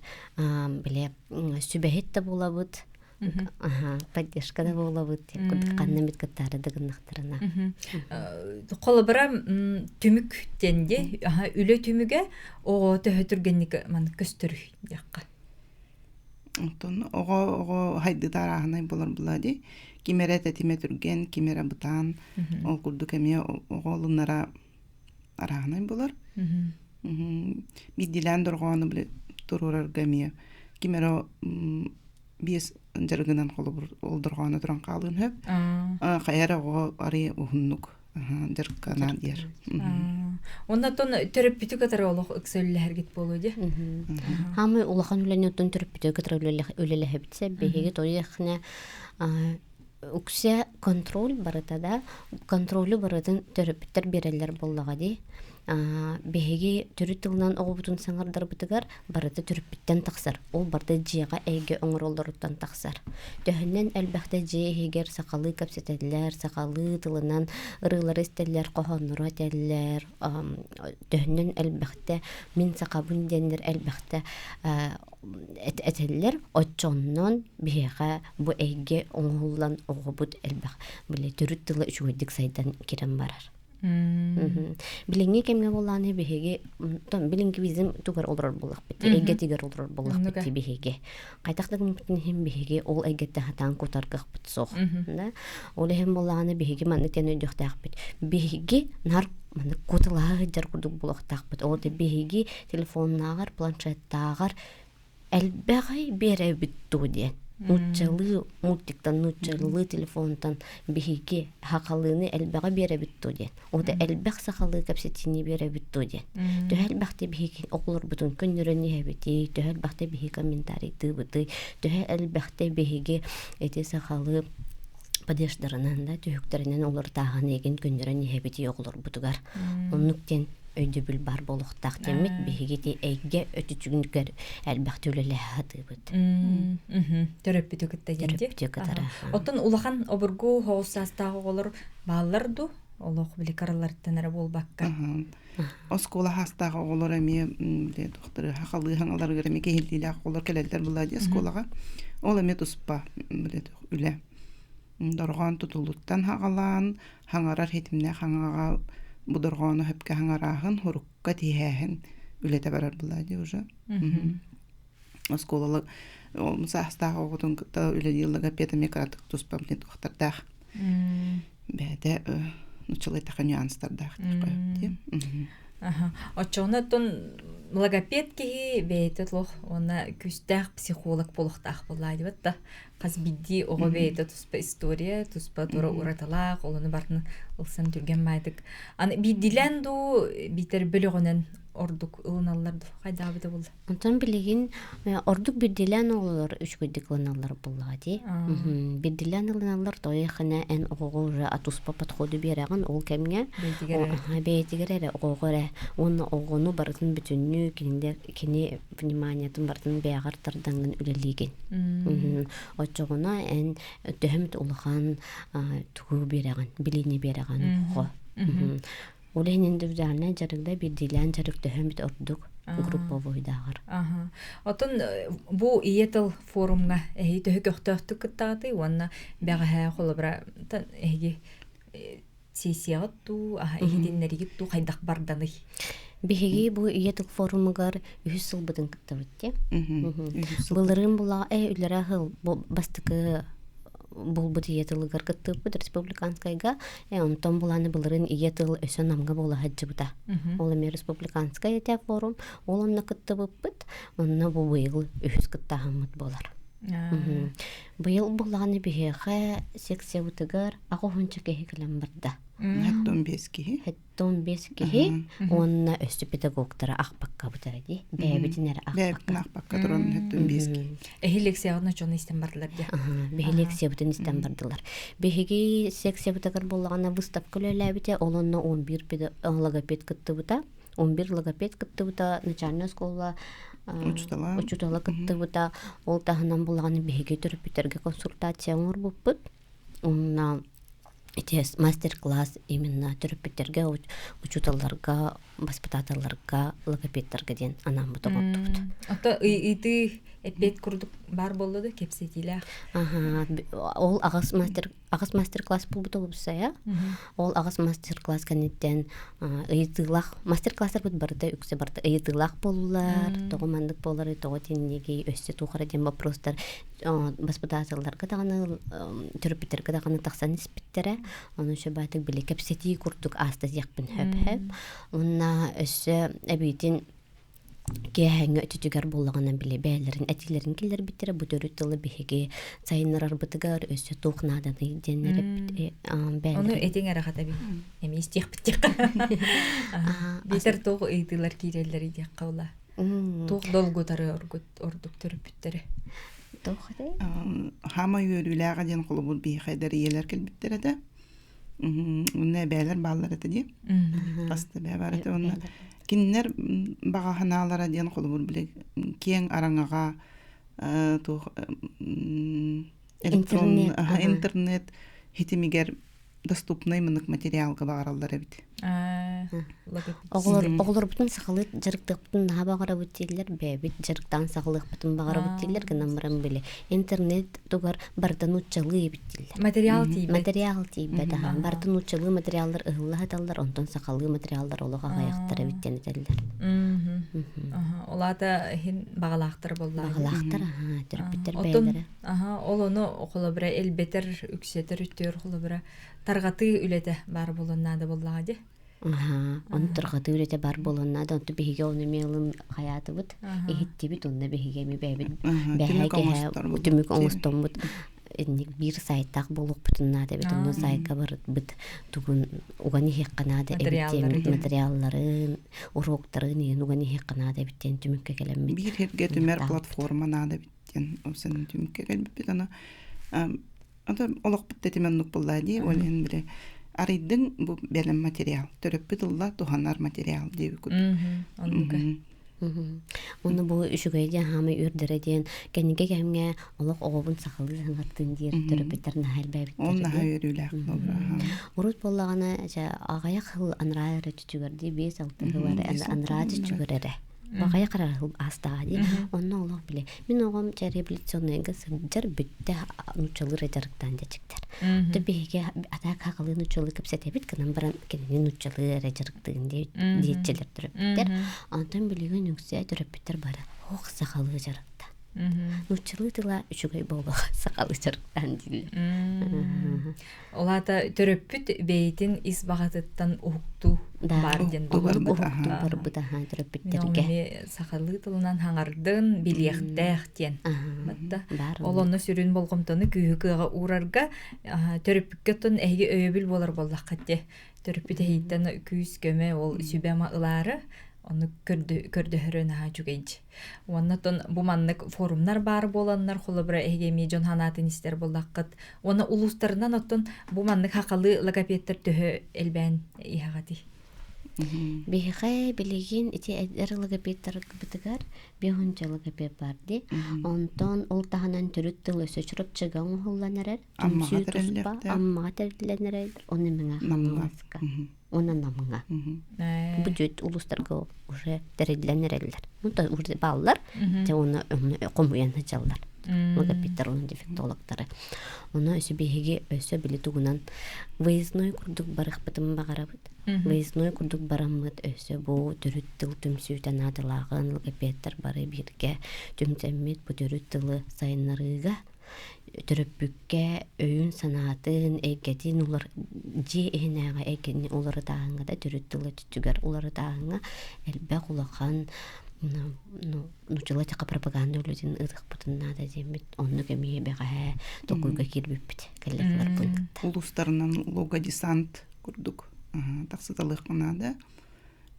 бile сүбэһит да буолабыт, поддержка да буолабыт курдук ханна эмит кыттаары да гыннахтарына. Холобура түмүк диэн үлэ түмүгэ оҕо төһө түргэнник маннык көстөрүй диэххэ. Оттон оҕо оҕо хайдыта арааһынай болар була дии. Ким эрэ тэтимэ түргэн, ким эрэ бытаан. Ол курдук эмиэ оҕо ылынара арааһынай буолар. Биирдиилээн дорҕоону били туруорарга эмиэ ким эрэ биэс дьарыгынан холобур ол дорҕооно туран хаалыан сөп. Хайа эрэ оҕо арый уһуннук дьарыкканаан диэр. Оннотон төрөппүтү кытары олох ыкса үлэлэһэргит буолуо дии. Хаамай улахан үлэни оттон төрөппүтү кытары үлэлэһэбит биһиги ториэхне уксе контроль барыта да контролю барытын төрөппүттэр биэрэллэр буоллаҕа дии. Биһиги төрүт тылынан оҕобутун саҥардарбытыгар барыта төрөппүттэн тахсар. Ол барыта дьиэҕэ эйгэ оҥороллоруттан тахсар. Төһөннөн элбэхтэ дьиэ иһигэр сахалыы кэпсэтэллэр, сахалыы тылынан ырыалары истэллэр, хоһооннору этэллэр, төһөннөн элбэхтэ мин сахабын диэннэр элбэхтэ этэллэр. Оччоннон биһиэхэ бу эйгэ оҥоһуллан оҕобут элбэх били төрүт тыла үчүгэйдик сайдан кирэн барар. Билиҥҥи кэмҥэ буоллаҕына биһиги билиҥҥи бизим тугар олорор буоллахпыт эйгэтигэр олорор буоллахпыт биһиги хайдах да гыммытын иһин биһиги ол эйгэттэн хатаан кутаргахпыт суох да ол иһин буоллаҕына биһиги маннык диэн өйдүөхтээхпит биһиги нар маннык куталаһа сылдьар курдук буолуохтаахпыт ол биһиги телефоннааҕар планшеттааҕар элбэҕи биэрэбит дуу диэн нууччалыы мультиктан нууччалыы телефонтан биһиги сахалыыны элбэҕи биэрэбит дуу диэн ота элбэх сахалыы кэпсэтиини биэрэбит дуу диэн төһө элбэхтэ биһиги оҕолорбутун көннөрөн иһэбитий төһө элбэхтэ биһиги комментарийдыыбытый төһө элбэхтэ биһиги ити сахалыы падеждарынан да түһүктэринэн олортааһын эгин көннөрөн иһэбитий оҕолорбутугар оннук диэн өйдөбүл баар буолуохтаах диэммит биһиги ити эйгэ өтүчүгүнүгэр элбэхтэ үлэлэһэ сатыыбыт. Төрөппүтү кытта диэн Төрөппүтү кытары. Оттон улахан обургу хоҕус саастаах оҕолор бааллар дуу? Олох били караларыттан эрэ буолбакка. Оскуола хаастаах оҕолор эмиэ били туохтары хахалыы хаҥаларыгар эмиэ киһилиилээх оҕолор кэлэллэр буолла дии оскуолаҕа. Ол эмиэ туспа били үлэ. Дорҕоон тутулуттан хаҕалаан, хаҥарар хитимнээх хаҥаҕа бу дорҕоону сөпкө хаҥарааһын, хурукка тиһээһин үлэтэ барар буолла дии уже. Оскуолала саастаах оҕотун кытта үлэлиир логопед эмиэ кыратык туспа блин туохтардаах. Бэйэтэ нуччалыйтаха нюанстардаах дии. Оччоҕуна оттон логопед киһи бэйэтэ олох уонна күүстээх психолог буолуохтаах буоллаа дибэт да хас биирдии оҕо бэйэтэ туспа история, туспа тура уратылаах, олону барытын ылсан түргэн баайдык. Аны биирдиилээн дуу, биитэр бөлөҕүнэн ордук ылыналлар дуу, хайдаабыта буолла? Онтон билигин ордук биирдиилээн оҕолор үчүгэйдик ылыналлар буоллаҕа дии. Биирдиилээн ылыналлар тоойохына эн оҕоҕо уже туспа подходу биэрэҕин ол кэмҥэ бэйэтигэр эрэ оҕоҕо эрэ уонна оҕону барытын бүтүннүү кинилэр кини вниманиетын барытын бэйэҕэр тардаҥҥын үлэлиигин. Оччоҕуна эн төһөмүт улахан тугу биэрэҕин, билиини биэрэҕин оҕоҕо. Ол иһин индивидуальнай дьарыкда биирдиилээн дьарык төһөмүт ордук групповойдааҕар. Оттон бу ийэ тыл форумҥа эһиги төһө көхтөөхтүк кыттаҕытый уонна бэҕэһээ холобура эһиги сессияҕыт дуу, иһитиннэригит дуу хайдах барданый? Биһиги бу ийэ тыл форумугар үһүс сылбытын кыттабыт дии. Былырыын булаа үлэрэ сыл бу бастакы булбут ийэ тылыгар кыттыыппыт республиканскайга онтон булааны былырыын ийэ тыл өссө намга буола сылдьыбыта. Ол эмиэ республиканскай этэ форум. Ол онно кыттыбыппыт. Онно бу быйыл үһүс кыттааһыммыт буолар. Быйыл булааны биһиэхэ секциябытыгар аҕыс киһи кэлэн барда. 15 киһи. 15 киһи уонна өссө педагогтара ахпаккабыт эрэ дии. Бэйэбитин эрэ ахпакка. Бэйэбитин ахпакка туран 15 киһи. Эһи лекцияҕын очону истэн бардылар дии. Биһи лекциябытын истэн бардылар. Биһиги секциябытыгар буоллаҕына выставка үлэлээбитэ, ол онно 11 логопед кыттыбыта. 11 логопед кыттыбыта, начальная школа учутала учутала кыттыбыта. Ол таһынан булаҕаны биһиги төрөппүттэргэ консультация оҥорбуппут. Уонна ити мастер-класс именно төрөппүттэргэ, учууталларга, воспитателларга, логопедтарга диэн анааммыт оҥордубут. Ото ыйытыы Эппиэт курдук баар буолла да кэпсэтиилээх. Аха, ол аҕыс мастер аҕыс мастер-класс буолбута уопсайа. Ол аҕыс мастер-класс кэнниттэн ыйытыылаах мастер-класстарбыт барыта үксэ барыта ыйытыылаах буоллулар. Тоҕо маннык буоларый, тоҕо итиннигий, өссө туох эрэ диэн вопростар баспытааталларга даҕаны төрөппүттэргэ даҕаны тахсан испиттэрэ. Ону сөбаатык били кэпсэтии курдук ааста диэхпин сөп-сөп. Уонна өссө эбиитин Киэһээҥҥи өттүтүгэр буоллаҕына били бэйэлэрин этиилэрин киллэрбиттэрэ бу төрүт тылы биһиги сайыннарарбытыгар өссө туох нааданый диэннэр Ону этиҥ эрэ хата би эмиэ истиэхпит диэххэ. Биитэр туох ыйытыылар киирэллэрий диэххэ була. Туох долгутары ордук төрөппүттэри. Туох этэй? Хаамай үөрүүлээҕэ диэн холобур биһиэхэ эдэр ийэлэр кэлбиттэр этэ. Уонна эбээлэр бааллар этэ дии. Хас да эбээ баар этэ. Уонна кинилэр баҕа санаалара диэн холобур били киэҥ араҥаҕа туох электрон интернет хитимигэр доступный мынык материалга баҕараллар эбит. Оҕолор оҕолорбутун сахалыы дьарыктыахпытын наһаа баҕарабыт дииллэр, бэйэбит дьарыктаан саҕалыахпытын баҕарабыт дииллэр гынан баран били интернет тугар барыта нууччалыы эбит дииллэр. Материал тиийбэт. Материал тиийбэт аха. Барыта нууччалыы материаллар ыһылла сыталлар, онтон сахалыы материаллар олох аҕыйахтар эбит диэн этэллэр. Ол аата иһин баҕалаахтар буоллаҕа. Баҕалаахтар, аха, төрөппүттэр бэйэлэрэ. Аха, ол ону холобура элбэтэр, үксэтэр үттүөр холобура тарҕатыы үлэтэ баар буолуон наада буоллаҕа дии. Аһаа, ону тарҕатыы үлэтэ баар буолуон наада. Онтон биһиги ону эмиэ ылын хайаатыбыт, иһиттибит, онно биһиги эмиэ бэйэбит бэһээ кэһэ түмүк оҥостоммут инник биир сайтаах буолуохпутун наада эбит. Онно сайтка барытбыт тугун уган иһиэххэ наада эбит диэммит материалларын, уруоктарын иһин уган иһиэххэ наада эбит диэн түмүккэ кэлэммит. Биир сиргэ түмэр платформа наада эбит диэн ол түмүккэ кэлбиппит. Аны Ото олохпут тэтимэ оннук буоллаа дии, ол иһин били арыйдыҥ бу бэлэм материал, төрөппүт ылла туһанар материал диэбит курдук. Оннука. Уонна бу үчүгэй диэн хаамай үөрдэрэ диэн кэнники кэмҥэ олох оҕобун сахалыы саҥардын диир төрөппүттэр наһаа элбээбиттэр. Ол наһаа үөрүүлээх Урут буоллаҕына дьэ аҕыйах сыл анараа эрэ түтүгэр дии 5-6 сыл эрэ анараа түтүгэр эрэ Баҕайы харарыл аастаҕа дии. Онно олох биле. Мин оҕом чэ революционнайга сылдьар бүттэ нууччалыы дьарыктаан дьэчиктэр. То биһиги атаак хахалыы нууччалыы кэпсэтэбит гынан баран кинини нууччалыы эрэ дьарыктыын диэччилэр төрөппүттэр. Онтон билигин үксэ төрөппүттэр бары ох сахалыы дьарыкта. Нууччалыы тыла үчүгэй буолуох сахалыы дьарыктаан дииллэр. Ол аата төрөппүт бэйэтин ис баҕатыттан уһуктуу баар диэн буолар. Уһуктуу барбыт аха төрөппүттэргэ. Сахалыы тылынан хаҥардын билиэхтээх диэн. Батта. Ол онно сүрүн болҕомтону күүһү кыаҕа уурарга төрөппүккэ оттон эһиги өйөбүл буолар буоллаххыт дии. Төрөппүт эһиттэн күүс-көмө ол сүбэ-ама ылаары ону көрдөһөрө наһаа үчүгэйдь. Уонна оттон бу маннык форумнар баар буоланнар, холобура, эһиги эмиэ дьон санаатын истэр буоллаххыт. Уонна улуустарынан оттон бу маннык хахалыы логопедтар төһө элбээн иһэҕитий? Биһиэхэ билигин ити эдэр логопедтарбытыгар биэһунча логопед бар дии. Онтон ол таһынан төрүт тыл өссө Чурапчыга оҥоһуллан эрэр. Аммаҕа Түмсүү туспа Аммаҕа тэриллэн эрэр. Ону Мэҥэ Хаҥаласка. Уонна Намҥа. Бу дьүт улуустарга уже тэриллэн эрэллэр. Ну, то уже бааллар, дьэ уонна хомуйан сылдьаллар. Логопедтар уонна дефектологтары. Ону өссө биһиги өссө били тугунан выездной курдук барыахпытын баҕарабыт. Выездной курдук бараммыт өссө бу төрүт тыл түмсүүтэ наадалааҕын логопедтар бары бииргэ түмсэммит бу төрүт тылы сайыннарыыга төрөппүккэ өйүн-санаатын, эйгэтин улар дьиэ иһинээҕи эйгэни уларытааһыҥҥа да төрүт тыл өттүгэр уларытааһыҥҥа элбэх улахан ну нууччалыы эттэххэ пропаганда үлэтин ыытыахпытын наада диэммит оннук эмиэ бэҕэһээ толкуйга киирбиппит коллегаларбын кытта. Улуустарынан лого-десант курдук тахсыталыахха наада.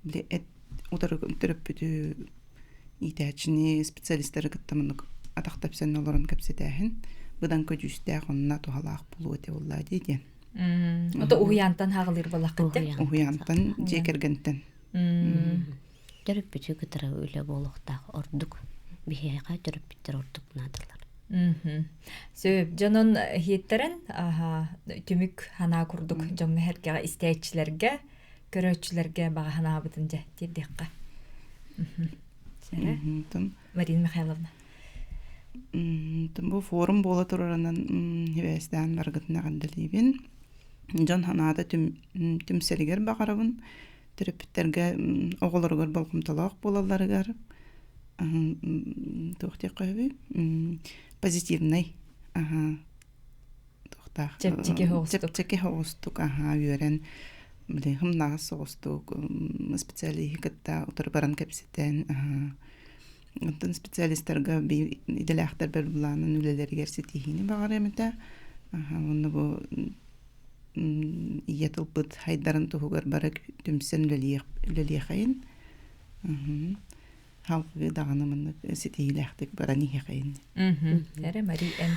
Били эт утары төрөппүтү иитээччини, специалистары кытта маннык атах тэпсэн олорон кэпсэтээһин быдан көдьүүстээх онно туһалаах буолуо этэ буоллаа дии диэн. Ото уһуйаантан хаҕылыыр буоллаххыт дии? Уһуйаантан, дьиэ кэргэнтэн. Төрөппүтү кытары үлэ буолуохтаах ордук. Биһиэхэ төрөппүттэр ордук наадалар. Сөп. Дьонун иһиттэрин түмүк санаа курдук дьоҥҥо сэргэҕэ истээччилэргэ көрөөччүлэргэ баҕа санаабытын дьэ тиэрдиэххэ. Марина Михайловна. Бу форум буола турарынан сибээстээн барыгытын эҕэрдэлиибин. Дьон санаата түмсэригэр баҕарабын. Төрөппүттэргэ оҕолоругар болҕомтолоох буолалларыгар туох диэххэ сөбүй позитивнай туохтаах Чэпчэки соҕустук. Чэпчэки соҕустук аһаа үөрэн били хымнаҕас соҕустук специалиһы кытта утары баран кэпсэтэн оттон специалистарга биир идэлээхтэрбэр былаанын үлэлэригэр ситиһиини баҕарыам этэ. Уонна бу ийэ тылбыт хайдарын туһугар бары түмсэн үлэлиэхэйин. Халҕыы даҕаны маннык ситиһиилээхтик баран иһиэхэйин. Эрэ Мари эн.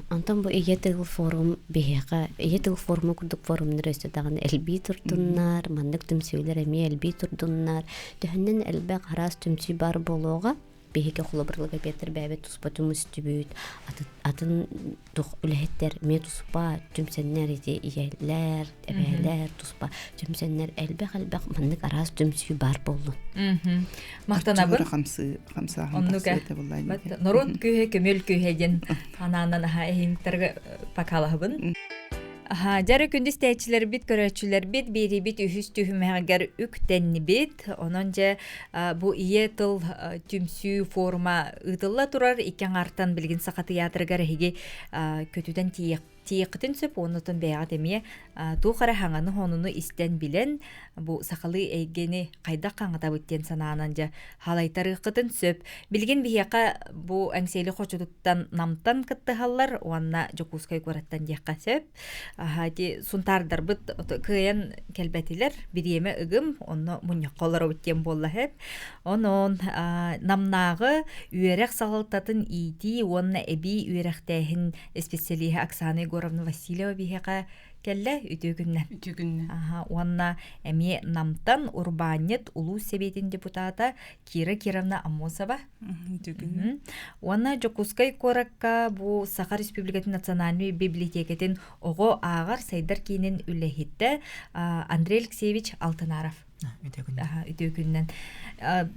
Онтон бу Ийэ тыл форум биһиэхэ Ийэ тыл форума курдук форумнар өссө даҕаны элбии турдуннар, маннык түмсүүлэр эмиэ элбии турдуннар. Төһөннөн элбэх араас түмсүү баар буолуоҕа. Биһиги холобурлыга Петр бэйэбит туспа түмүстүбүт, атын тух үлэһиттэр эмиэ туспа түмсэннэр ити ийэлэр, эбээлэр туспа түмсэннэр элбэх-элбэх маннык араас түмсүү баар буоллун. Махтанабын. Хамсыы хамсааһын тахсыыта буллаан. Норуот күүһэ көмөл күүһэ диэн анаанан аха эһиҥтэргэ покалаһыбын. Аха, дьары күндүс тээччилэрбит, көрөөччүлэрбит, биэрибит үһүс түһүмэҕигэр үктэннибит. Онон дьэ бу ийэ тыл түмсүү форума ыытылла турар. Икки аҥаартан билигин Саха тыйаатырыгар эһиги көтүтэн тиийиэххитин сөп. Оннотон бэйэҕит эмиэ туох эрэ хаҥаны-хонуну истэн билэн, бу сахалыы эйгэни хайдах хаҥатабыт диэн санаанан дьэ халайтарыаххытын сөп. Билигин биһиэхэ бу Эҥсиэли хочотуттан Намтан кыттыһаллар уонна Дьокуускай куораттан диэххэ сөп. Ити сунтаардарбыт кыайан кэлбэтилэр. Бириэмэ ыгым, онно мунньахха олоробут диэн буолла сөп. Онон Намнааҕы үөрэх салалтатын иитии уонна эбии үөрэхтээһин исписэлииһэ Оксана Егоровна Васильева биһиэхэ кэллэ үтүө күннэн. Үтүө күннэн. Аха, уонна эмиэ Намтан урбаанньыт улуус сэбиэтин депутата Кира Кировна Аммосова. Үтүө күннэн. Уонна Дьокуускай куоракка бу Саха Республикатын национальнай библиотекатын оҕо ааҕар сайдар киинин үлэһитэ Андрей Алексеевич Алтынаров. Үтүө күннэн.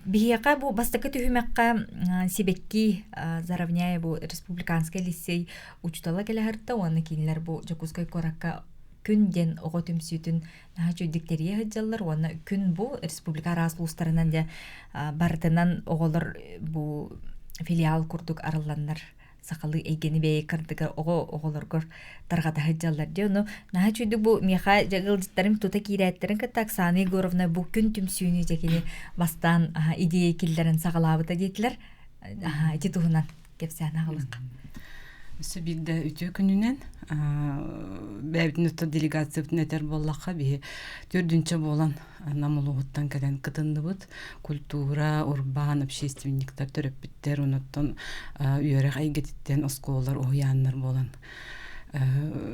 Биһиэхэ бу бастакы түһүмэххэ Сибэкки Заровняя бу республиканскай лицей учуутала кэлэһэртэ уонна кинилэр бу Дьокуускай куоракка күн диэн оҕо түмсүүтүн наһаа үчүгэйдик тэрийэ сылдьаллар уонна күн бу республика араас улуустарынан дьэ барытынан оҕолор бу филиал курдук арылланнар сахалыы эйгэни бэйэ кырдыгар оҕо оҕолоргор тарҕата сылдьаллар дии. Ону наһаа үчүгэй бу миэхэ ыалдьыттарым тута киирээттэрин кытта Оксана Егоровна бу күн түмсүүнү дьэ кини бастаан идея киллэрэн саҕалаабыта диэтилэр. Ити туһунан кэпсээн аҕалыахха. Өссө биирдэ үтүө күнүнэн бэйэбитин өттө делегациябытын этэр буоллахха биһи төрдүнчэ буолан Нам улууһуттан кэлэн кытынныбыт. Культура, урбаан, общественниктар, төрөппүттэр, онуттан үөрэх эйгэтиттэн оскуолалар, уһуйааннар буолан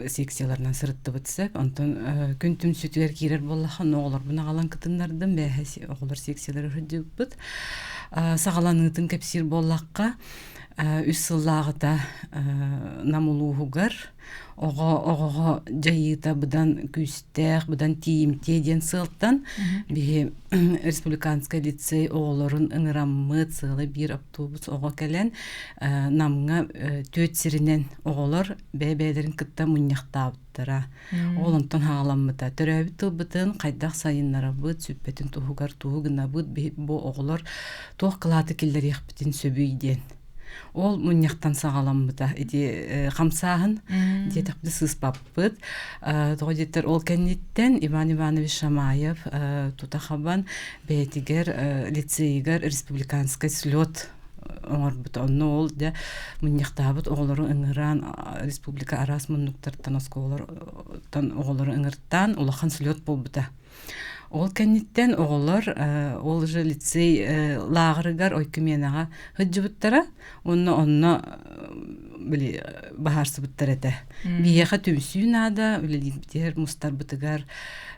секцияларынан сырыттыбыт сөп. Онтон күн түмсүүтүгэр киирэр буоллахха, оҕолорбун аҕалан кытыннардым. Бээһэ оҕолор секциялары сылдьыбыппыт. Саҕаланыытын кэпсиир буоллахха, үс сыллааҕыта Нам улууһугар оҕо оҕоҕо дьайыыта быдан күүстээх, быдан тиийимтиэ диэн сыалтан биһи республиканскай лицей оҕолорун ыҥыраммыт сыала биир автобус оҕо кэлэн Намҥа түөрт сиринэн оҕолор бэйэ-бэйэлэрин кытта мунньахтаабыттара. Ол онтон хаҕаламмыта. Төрөөбүт тылбытын хайдах сайыннарабыт, сүппэтин туһугар тугу гынабыт, бу оҕолор туох кылааты киллэриэхпитин сөбүй диэн. Ол мунньахтан саҕаламмыта. Ити хамсааһын диэтэхпинэ сыыспаппыт. Тоҕо диэтэр ол кэнниттэн Иван Иванович Шамаев тута хабан бэйэтигэр лицейигэр республиканскай слет оҥорбута. Онно ол дьэ мунньахтаабыт оҕолору ыҥыран республика араас муннуктартан оскуолалартан оҕолору ыҥыртаан улахан слет буолбута. Ол кэнниттэн оҕолор ол уже лицей лааҕырыгар Ойкуменаҕа сылдьыбыттара уонна онно били баһаарсыбыттар этэ. Биһиэхэ түмсүү наада, үлэлиирбитигэр, мустарбытыгар,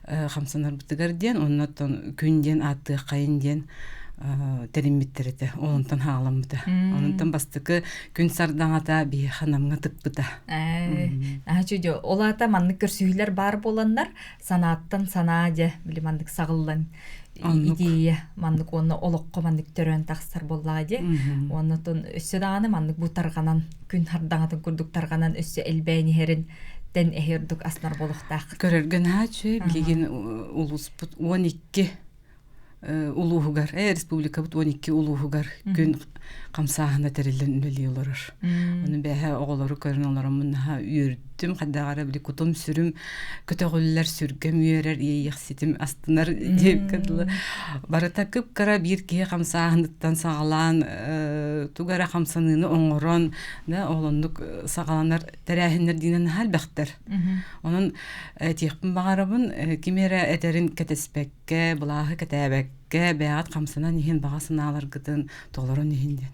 хамсанарбытыгар диэн, оннотон күн диэн ааттыаххайын диэн тэриммиттэр этэ. Ол онтон хааламмыта. Онтон бастакы күн сардаҥата биһиэхэ Намҥа тыкпыта. Наһаа үчүгэй. Ол аата маннык көрсүһүүлэр баар буоланнар, санааттан санаа дьэ били маннык саҕыллан идея маннык уонна олоххо маннык төрөөн тахсар буоллаҕа дии. Уонна тон өссө даҕаны маннык бу тарҕанан күн хардаҥатын курдук тарҕанан өссө элбээн иһэрин тэн эһи ордук аснар буолуохтаах. Көрөргө наһаа үчүгэй билигин улууспут 12 улууһугар, республикабыт 12 улууһугар күн хамсааһына тэриллэн үлэлии олорор. Ону бэһэ оҕолору көрөн олороммун наһаа үөрдүм, хайдаҕара били кутум-сүрүм көтөҕүллэр, сүргэм үөрэр, иэйиэхситим астынар диэбиккэ дылы. Барыта кып-кыра биир киһи хамсааһыныттан саҕалаан тугу эрэ хамсаныыны оҥорон да ол оннук саҕаланар тэрээһиннэр диинэн наһаа элбэхтэр. Онон этиэхпин баҕарабын, ким эрэ этэрин кэтэспэккэ былааһы кэтээбэккэ, бэйэҕит хамсанан иһин баҕа санааларгытын толорон иһин диэн.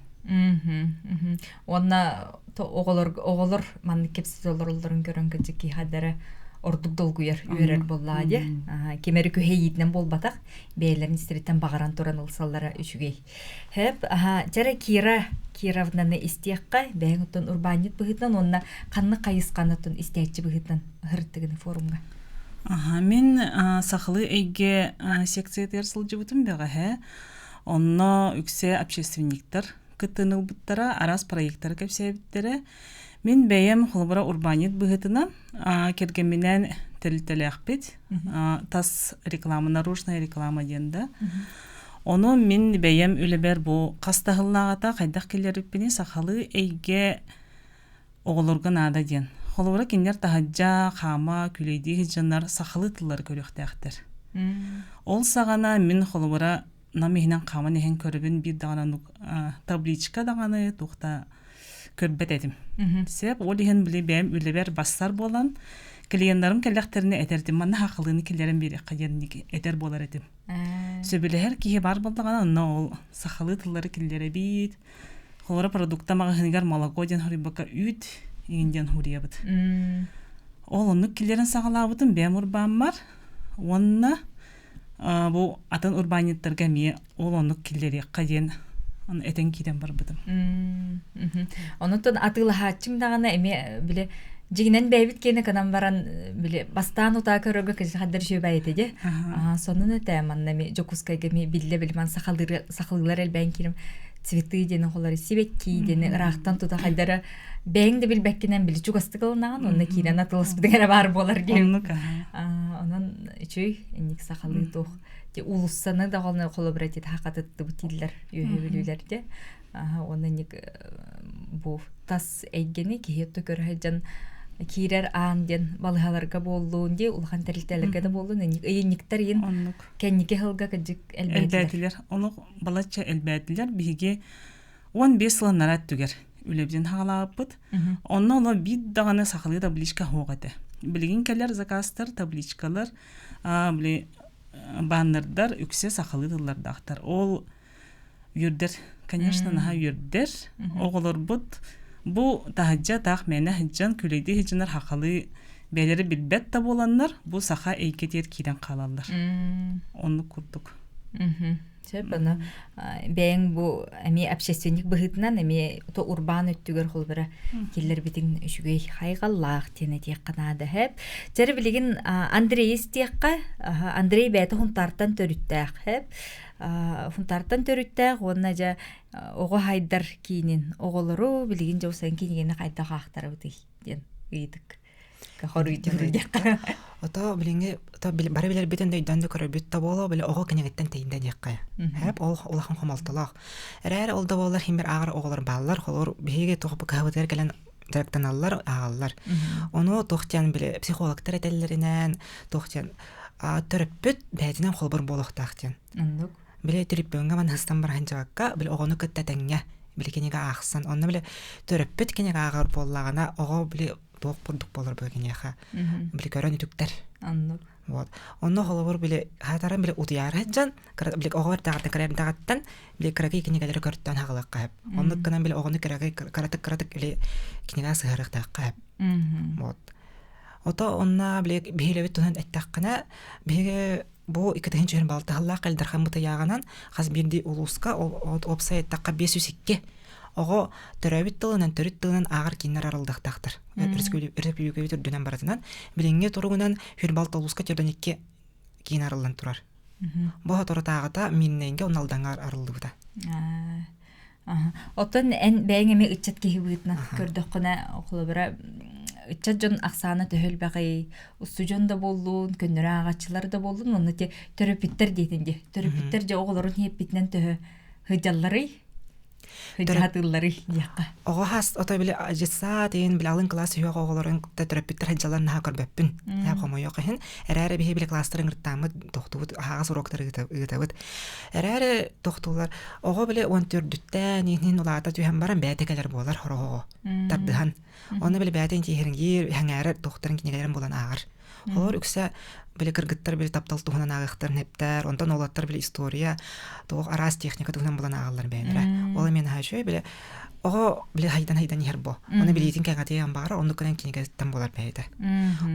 Уонна оҕолор оҕолор маннык кэпсэтэ олороллорун көрөн кырдьык киһи ордук долгуйар, үөрэр буоллаҕа дии. Ким эрэ күһэйиитинэн буолбатах, бэйэлэрин истэриттэн баҕаран туран ылсаллара үчүгэй. Хэп, аха, чэрэ Кира Кировнаны истиэххэ, бэйэҥ оттон урбаанньыт быһыытынан уонна ханнык хайысханы оттон истээччи быһыытынан ыһырыттыгыны форумҥа? Аха, мин сахалыы эйгэ секциятыгар сылдьыбытым бэҕэһээ. Онно үксэ общественниктар кыттыыны ылбыттара, араас проектары кэпсээбиттэрэ. Мин бэйэм холобура урбаанньыт быһыытынан кэргэмминээн тэрилтэлээхпит. Тас реклама, наружная реклама диэн да. Ону мин бэйэм үлэбэр бу хас да сыллааҕыта хайдах киллэрбиппиний сахалыы эйгэ оҕолорго наада диэн. Холобура, кинилэр таһырдьа, хаама, күлэйдии сылдьаннар сахалыы тыллары көрүөхтээхтэр. Ол саҕана мин холобура нам иһинэн хааман иһэн көрөбүн биир даҕаны табличка даҕаны туох да көрбөт этим. Сөп, ол иһин били бэйэм үлэбэр бассар буолан клиеннарым кэллэхтэринэ этэрдим манна хахалыыны киллэрэн биэриэххэ диэн этэр буолар этим. Сөбүлэһэр киһи баар буоллаҕына онно ол сахалыы тыллары киллэрэбит, Холоро продукта маҕаһыыныгар молоко диэн хоруйбакка үүт иҥин диэн хуруйабыт. Ол оннук киллэрэн саҕалаабытым бэйэм урбааммар уонна бу атын урбаанньыттарга эмиэ ол оннук киллэриэххэ диэн этэн киирэн барбытым. Онуттан атыылаһааччыҥ даҕаны эмиэ били дьиҥинэн бэйэбит киэнэ кынан баран били бастаан утаа көрөргө хаддар үчүгэй этэ дии. Сонун этэ манна эми Дьокуускайга эми биллэ билиман сахалыылар элбээн киирим цветы диэни холор сибэкки диэни ыраахтан тута хайдара бэйэҥ да билбэккинэн били чугастык ылынаҕын онно киирэн атыласпытыҥ эрэ баар буолар диэн. Онон үчүгэй инник сахалыы туох уулуссаны да холобура ти хакатыттыбыт дииллэр үөһэ бүлүүлэргэ уонна инник бу тас эйгэни киһи өттө көрө сылдьан киирэр аан диэн балыһаларга буоллун дии улахан тэрилтэлэргэ да буоллун инник ыйынньыктар иин кэнники сылга кырдьык элбээтилэр. Ону балачча элбээтилэр. Биһиги 15 сыл анараа өттүгэр үлэбитин хаалаабыппыт. Онно оло биир даҕаны сахалыы табличка суох этэ. Билигин кэлэр заказтар, табличкалар, били баннердар үксэ сахалыы тыллардаахтар. Ол үөрдэр, конечно, наһаа үөрдэр. Оҕолорбут бу таһырдьа таах мээнэ сылдьан, күлэйдии сылдьаннар сахалыы бэйэлэрэ билбэт да буоланнар, бу саха эйгэтигэр киирэн хаалаллар. Оннук курдук. Сөп, аны бэйэҥ бу эмиэ общественник быһыытынан эмиэ то урбаан өттүгэр холбура киллэрбитиҥ үчүгэй хайҕаллаах диэн этиэххэ наада хэп. Чэрэ билигин Андрей истиэххэ, Андрей бэйэтэ Хунтаартан төрүттээх хэп. Хунтаартан төрүттээх уонна дьэ оҕо хайдар киинин оҕолору билигин дьэ усан кинигэни хайдах аахтарабытый диэн ыйытык. Хоруйдуур Ото билиҥҥи бары билэрбитин да өйдөөн да көрөрбүт да буолуо били оҕо кинигиттэн тэйдэ диэххэ. Хэп ол улахан хомолтолоох. Эрээри ол да буоллар химбир ааҕар оҕолор бааллар. Холор биһиги туох кыһабытыгар кэлэн дьарыктаналлар, ааҕаллар. Ону туох диэн били психологтар этэллэринэн туох диэн төрөппүт бэйэтинэн холбор буолуохтаах диэн. Оннук. Били төлөпүөҥҥэ маныһыстан баран дьыбакка били оҕону кытта тэҥҥэ били кинигэ аахсан онно били төрөппүт кинигэ ааҕар буоллаҕына оҕо били туох курдук буолар бу киниэхэ били көрөн үтүктэр. Оннук. Вот. Онно холобур били хаатаран били утуйаары сылдьан били оҕо эрдэҕиттэн кыра эрдэҕиттэн били кыракый кинигэлэри көртөөн хаҕылыахха сөп. Оннук гынан били оҕону кыракый кыратык кыратык били кинигэ сыһарыахтаахха сөп. Вот. Ото онно били биһилэбит туһунан эттэххинэ биһиги бу икки балтаһаллаах Элдархан бытыйааҕынан хас биирдии улууска уопсай эттэххэ 502 оҕо төрөөбүт тылынан төрүт тылынан ааҕар кииннэр арыллыахтаахтар. Өрөспүүбүлүкэбит үрдүнэн барытынан билиҥҥи туругунан Хүрбалта улууска 42 киин арыллан турар. Бу соторутааҕыта Миирнэйгэ уонна Алдаҥҥа арыллыбыта. Оттон эн бэйэҥ эмиэ ыччат киһи быһыытынан көрдөххүнэ, холобура, ыччат дьон ахсаана төһө элбэҕий, устудьуон да буоллун, көннөрү ааҕааччылар да буоллун, уонна те төрөппүттэр диэтин дии. Төрөппүттэр дьэ оҕолорун иһиппитинэн төһө сылдьалларый? Сылдьаһатыылларый диэххэ. Оҕо хас ото били дьыссаат иһин били алын кылаас үһүөх оҕолорун кытта төрөппүттэр сылдьаллар наһаа көрбөппүн. Наһаа хомойуох иһин. Эрээри биһи били класстарын ырыттааммыт тохтубут аһаҕас уроктары ыытабыт. Эрээри тохтуулар оҕо били уон төрдүттэн иһин улаата түһэн баран бэйэтэ кэлэр буолар сорох оҕо тардыһан. Онно били бэйэтэ интиэһирингиир, сэҥээрэр тохторун кинигэлэрин булан ааҕар. Олор үксэ били кыргыттар били таптал туһунан ааҕыахтарын эптэр, онтон уолаттар били история, туох араас техника туһунан булан ааҕаллар бэйэлэрэ. Ол эмиэ наһаа үчүгэй били оҕо били хайдан-хайдан иһэр бо. Ону билиитин кэҥэтиэн баҕарар, оннук гынан кинигэттэн буолар бэйэтэ.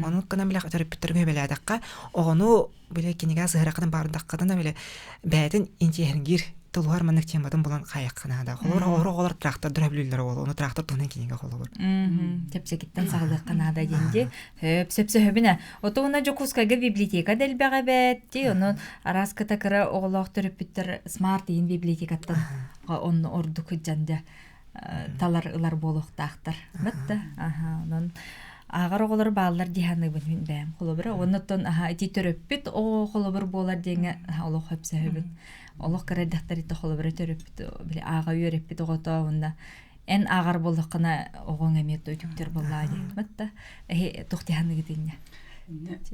Оннук гынан били төрөппүттэргэ үбэлээтэххэ, оҕону били кинигэ сыһыраххытын баардаххытына били бэйэтин интиэһиргиир тулуһар маннык тематын булан хайахха наада. Холобур, оҕолор оҕолор трактордар өбүлүүллэр оҕолор, ону трактор туһунан кинигэ холобур. Чэпчэкиттэн саҕалыахха наада диэн дии. Сөп, сөпсөһөбүн. Отугуна Дьокуускайга библиотека да элбэҕэ эбээт дии. Онон араас кыта кыра оҕолоох төрөппүттэр смарт иин библиотекаттан онно ордук сылдьан дьэ талар ылар буолуохтаахтар. Бытта. Аха, онон ааҕар оҕолор бааллар дии саныыбын мин бэйэм холобура. Оннуттан аха ити төрөппүт оҕо холобур буолар диэҥҥэ олох сөпсөһөбүн. Олох кыра эрдэхтэриттэн холобура төрөппүт били ааҕа үөрэппит оҕото уонна эн ааҕар буоллаххына оҕоҥ эмиэ үтүктэр буоллаа дии. Батта эһи туох дии саныыгыт инньэ?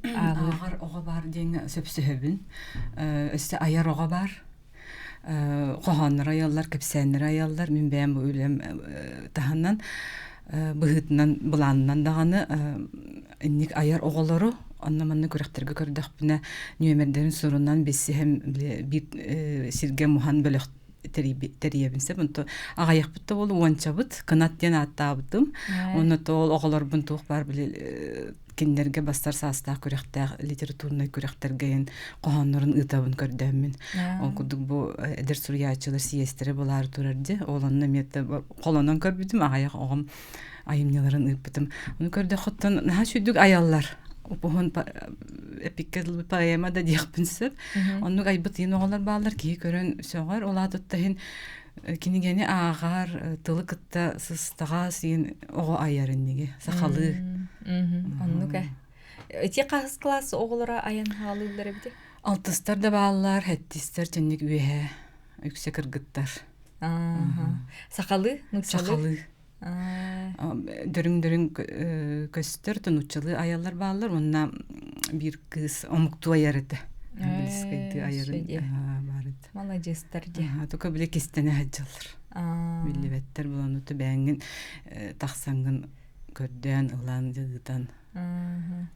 Ааҕар оҕо баар диэҥҥэ сөпсөһөбүн. Өссө айар оҕо баар. Хоһооннор айаллар, кэпсээннэр айаллар. Мин бэйэм бу үлэм таһынан быһыытынан, былаанынан даҕаны инник айар оҕолору онно-манна күрэхтэргэ көрдөхпүнэ нүөмэрдэрин сурунан билсиһэн биир сиргэ муһан бөлөх тэрийэбин сөп. Онто аҕайахпыт да буолу уончабыт кынат диэн ааттаабытым. Онно тоол оҕолорбун туох баар били кинилэргэ бастар саастаах күрэхтээх литературнай күрэхтэргэ эн хоһооннорун ыытабын көрдөөммүн. Ол курдук бу эдэр суруйааччылар сийиэстэрэ булаары турар дии. Ол онно эмиэ холонон көрбүтүм, аҕайах оҕом айымньыларын ыыппытым. Ону көрдөххүттэн наһаа сүрдүк айаллар. Упуһун эпиккэ поэма да диэхпин сөп. Оннук айбыт иин оҕолор бааллар, киһи көрөн сөҕөр. Ол аатыттан иһин кинигэни ааҕар, тылы кытта сыстаҕас иин оҕо айар инниги, сахалыы. Оннук э. Ити хаһыс класс оҕолоро айан хаалыыллар эбити? Алтыстар да бааллар, хэттистэр түннүк үөһэ үксэ кыргыттар. Сахалыы, нууччалыы? Сахалыы. Дөрүҥ-дөрүҥ көстөр, нууччалыы айаллар бааллар уонна биир кыыс омуктуу айар этэ. Английскайдыы айарын баар этэ. Маладьыастар дии. Тука били кистэнэ сылдьаллар. Биллибэттэр булан бэйэҥҥин тахсаҥҥын көрдөөн ылан ыытан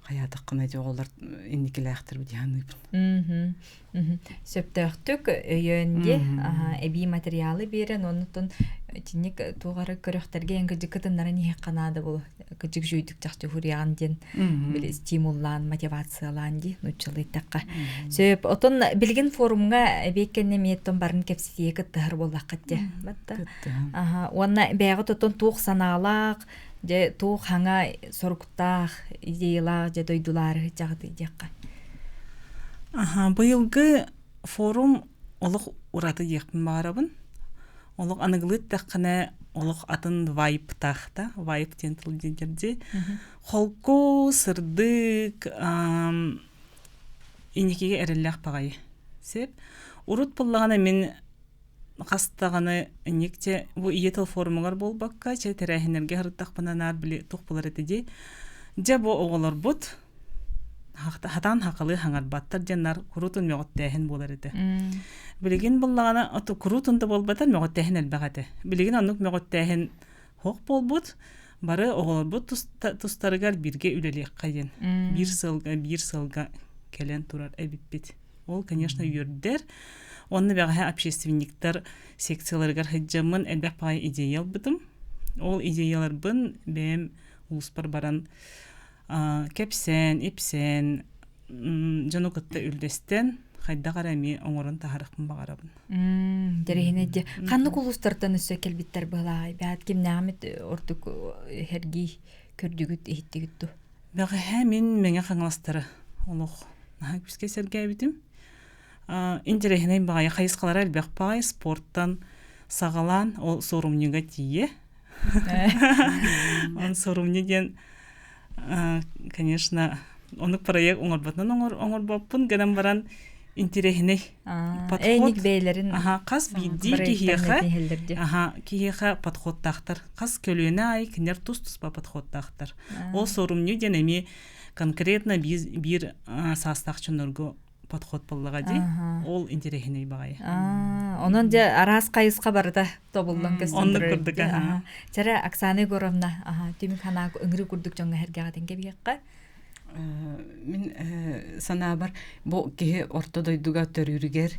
хайаатаххына ити оҕолор инникилээхтэр дии саныыбын. Сөптөөхтүк өйөөн диэ эбии материалы биэрэн оннуттан итинник туох эрэ көрөхтөргө эн кыдьык кытыннаран иһиэххэ наада буолу кыдьык жүйдүк чахчы хуруйаҕын диэн били стимуллаан мотивациялаан дии нууччалыы эттэххэ сөп отон билигин форумҥа эбиэккэннэ эмиэ барын кэпсэтиигэ кыттыһар буоллаххыт дьэ батта уонна бэйэҕит оттон туох санаалаах дьэ туох хаҥа соруктаах идеялаах дьэ дойдулаары сылдьаҕытый диэххэ Аха, быйылгы форум олох ураты диэхпин баҕарабын. Олох аныгылыы эттэххинэ, олох атын вайбтаах да, вайб диэн тыл диэн Холку, сырдык, инникигэ эрэллээх баҕайы. Сөп. Урут буоллаҕына мин хас даҕаны инник чэ бу ийэ тыл форумугар буолбакка чэ тэрээһиннэргэ сырыттахпына наар били туох буолар этэ дии. Дьэ бу оҕолорбут хатаан хахалыы хаҥарбаттар диэн наар куруутун мөҕүттээһин буолар этэ. Билигин буллаҕына куруутун да буолбатар мөҕүттээһин элбэх этэ. Билигин оннук мөҕүттээһин хоох буолбут. Бары оҕолорбут тустарыгар бииргэ үлэлиэххэ диэн биир сылга биир сылга кэлэн турар эбиппит. Ол, конечно, үөрдэр. Онно бэҕэһээ общественниктар секцияларыгар сылдьаммын элбэх баҕайы идея ылбытым. Ол идеяларбын бэйэм улууспар баран кэпсээн, ипсээн, дьону кытта үллэстэн хайдах эрэ эмиэ оҥорон таһаарыахпын баҕарабын. Интэриэһинэй дии. Ханнык улуустартан өссө кэлбиттэр быһалааҕай? Бэйэт кимнээҕимит ордук сэргии көрдүгүт, иһиттигит дуу? Бэҕэһээ мин Мэҥэ Хаҥаластары олох наһаа күүскэ сэргээбитим. Интэриэһинэй баҕайы хайысхалара элбэх баҕайы спорттан саҕалаан ол суорумньуга тиийэ. Он суорумньу диэн конечно оннук проект оҥорботунан оҥорбоппун гынан баран интэриэһинэй подход бэйэлэрин аха хас биирдии киһиэхэ аха киһиэхэ подходтаахтар хас көлүөнэ аайы кинилэр тус-туспа подходтаахтар ол суорумньу диэн эмиэ конкретно биир саастаах дьоннорго подход буоллаҕа дии ол интэриэһинэй баҕайы онон дьэ араас хайысха барыта тобуллан көстөн оннук курдук чэрэ Оксана Егоровна түмүк санаа ыҥырыы курдук дьоҥҥо эргэҕитин кэбиһиэххэ мин санаабар бу киһи орто дойдуга төрүүрүгэр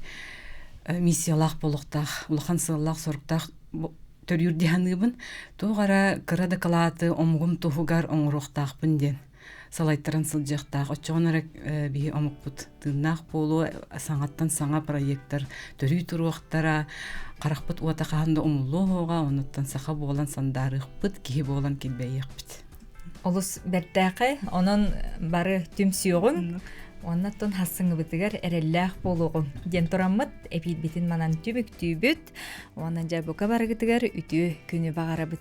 миссиялаах буолуохтаах улахан сыаллаах-соруктаах төрүүр дии саныыбын туох эрэ кыра дакылааты омугум туһугар оҥоруохтаахпын диэн салайтаран сылдьыахтаах. Оччоҕуна эрэ биһи омукпут тыыннаах буолуо, саҥаттан саҥа проектар төрүү туруохтара, харахпыт уота хаһан да умуллуо суоҕа, онуттан саха буолан сандаарыахпыт, киһи буолан килбэйиэхпит. Олус бэртээхэй, онон бары түмсүөҕүҥ, уонна хассыҥыбытыгар эрэллээх буолуоҕуҥ диэн тураммыт, эпиирбитин манан түмүктүүбүт. Уонна дьэ бука барыгытыгар үтүө күнү баҕарабыт.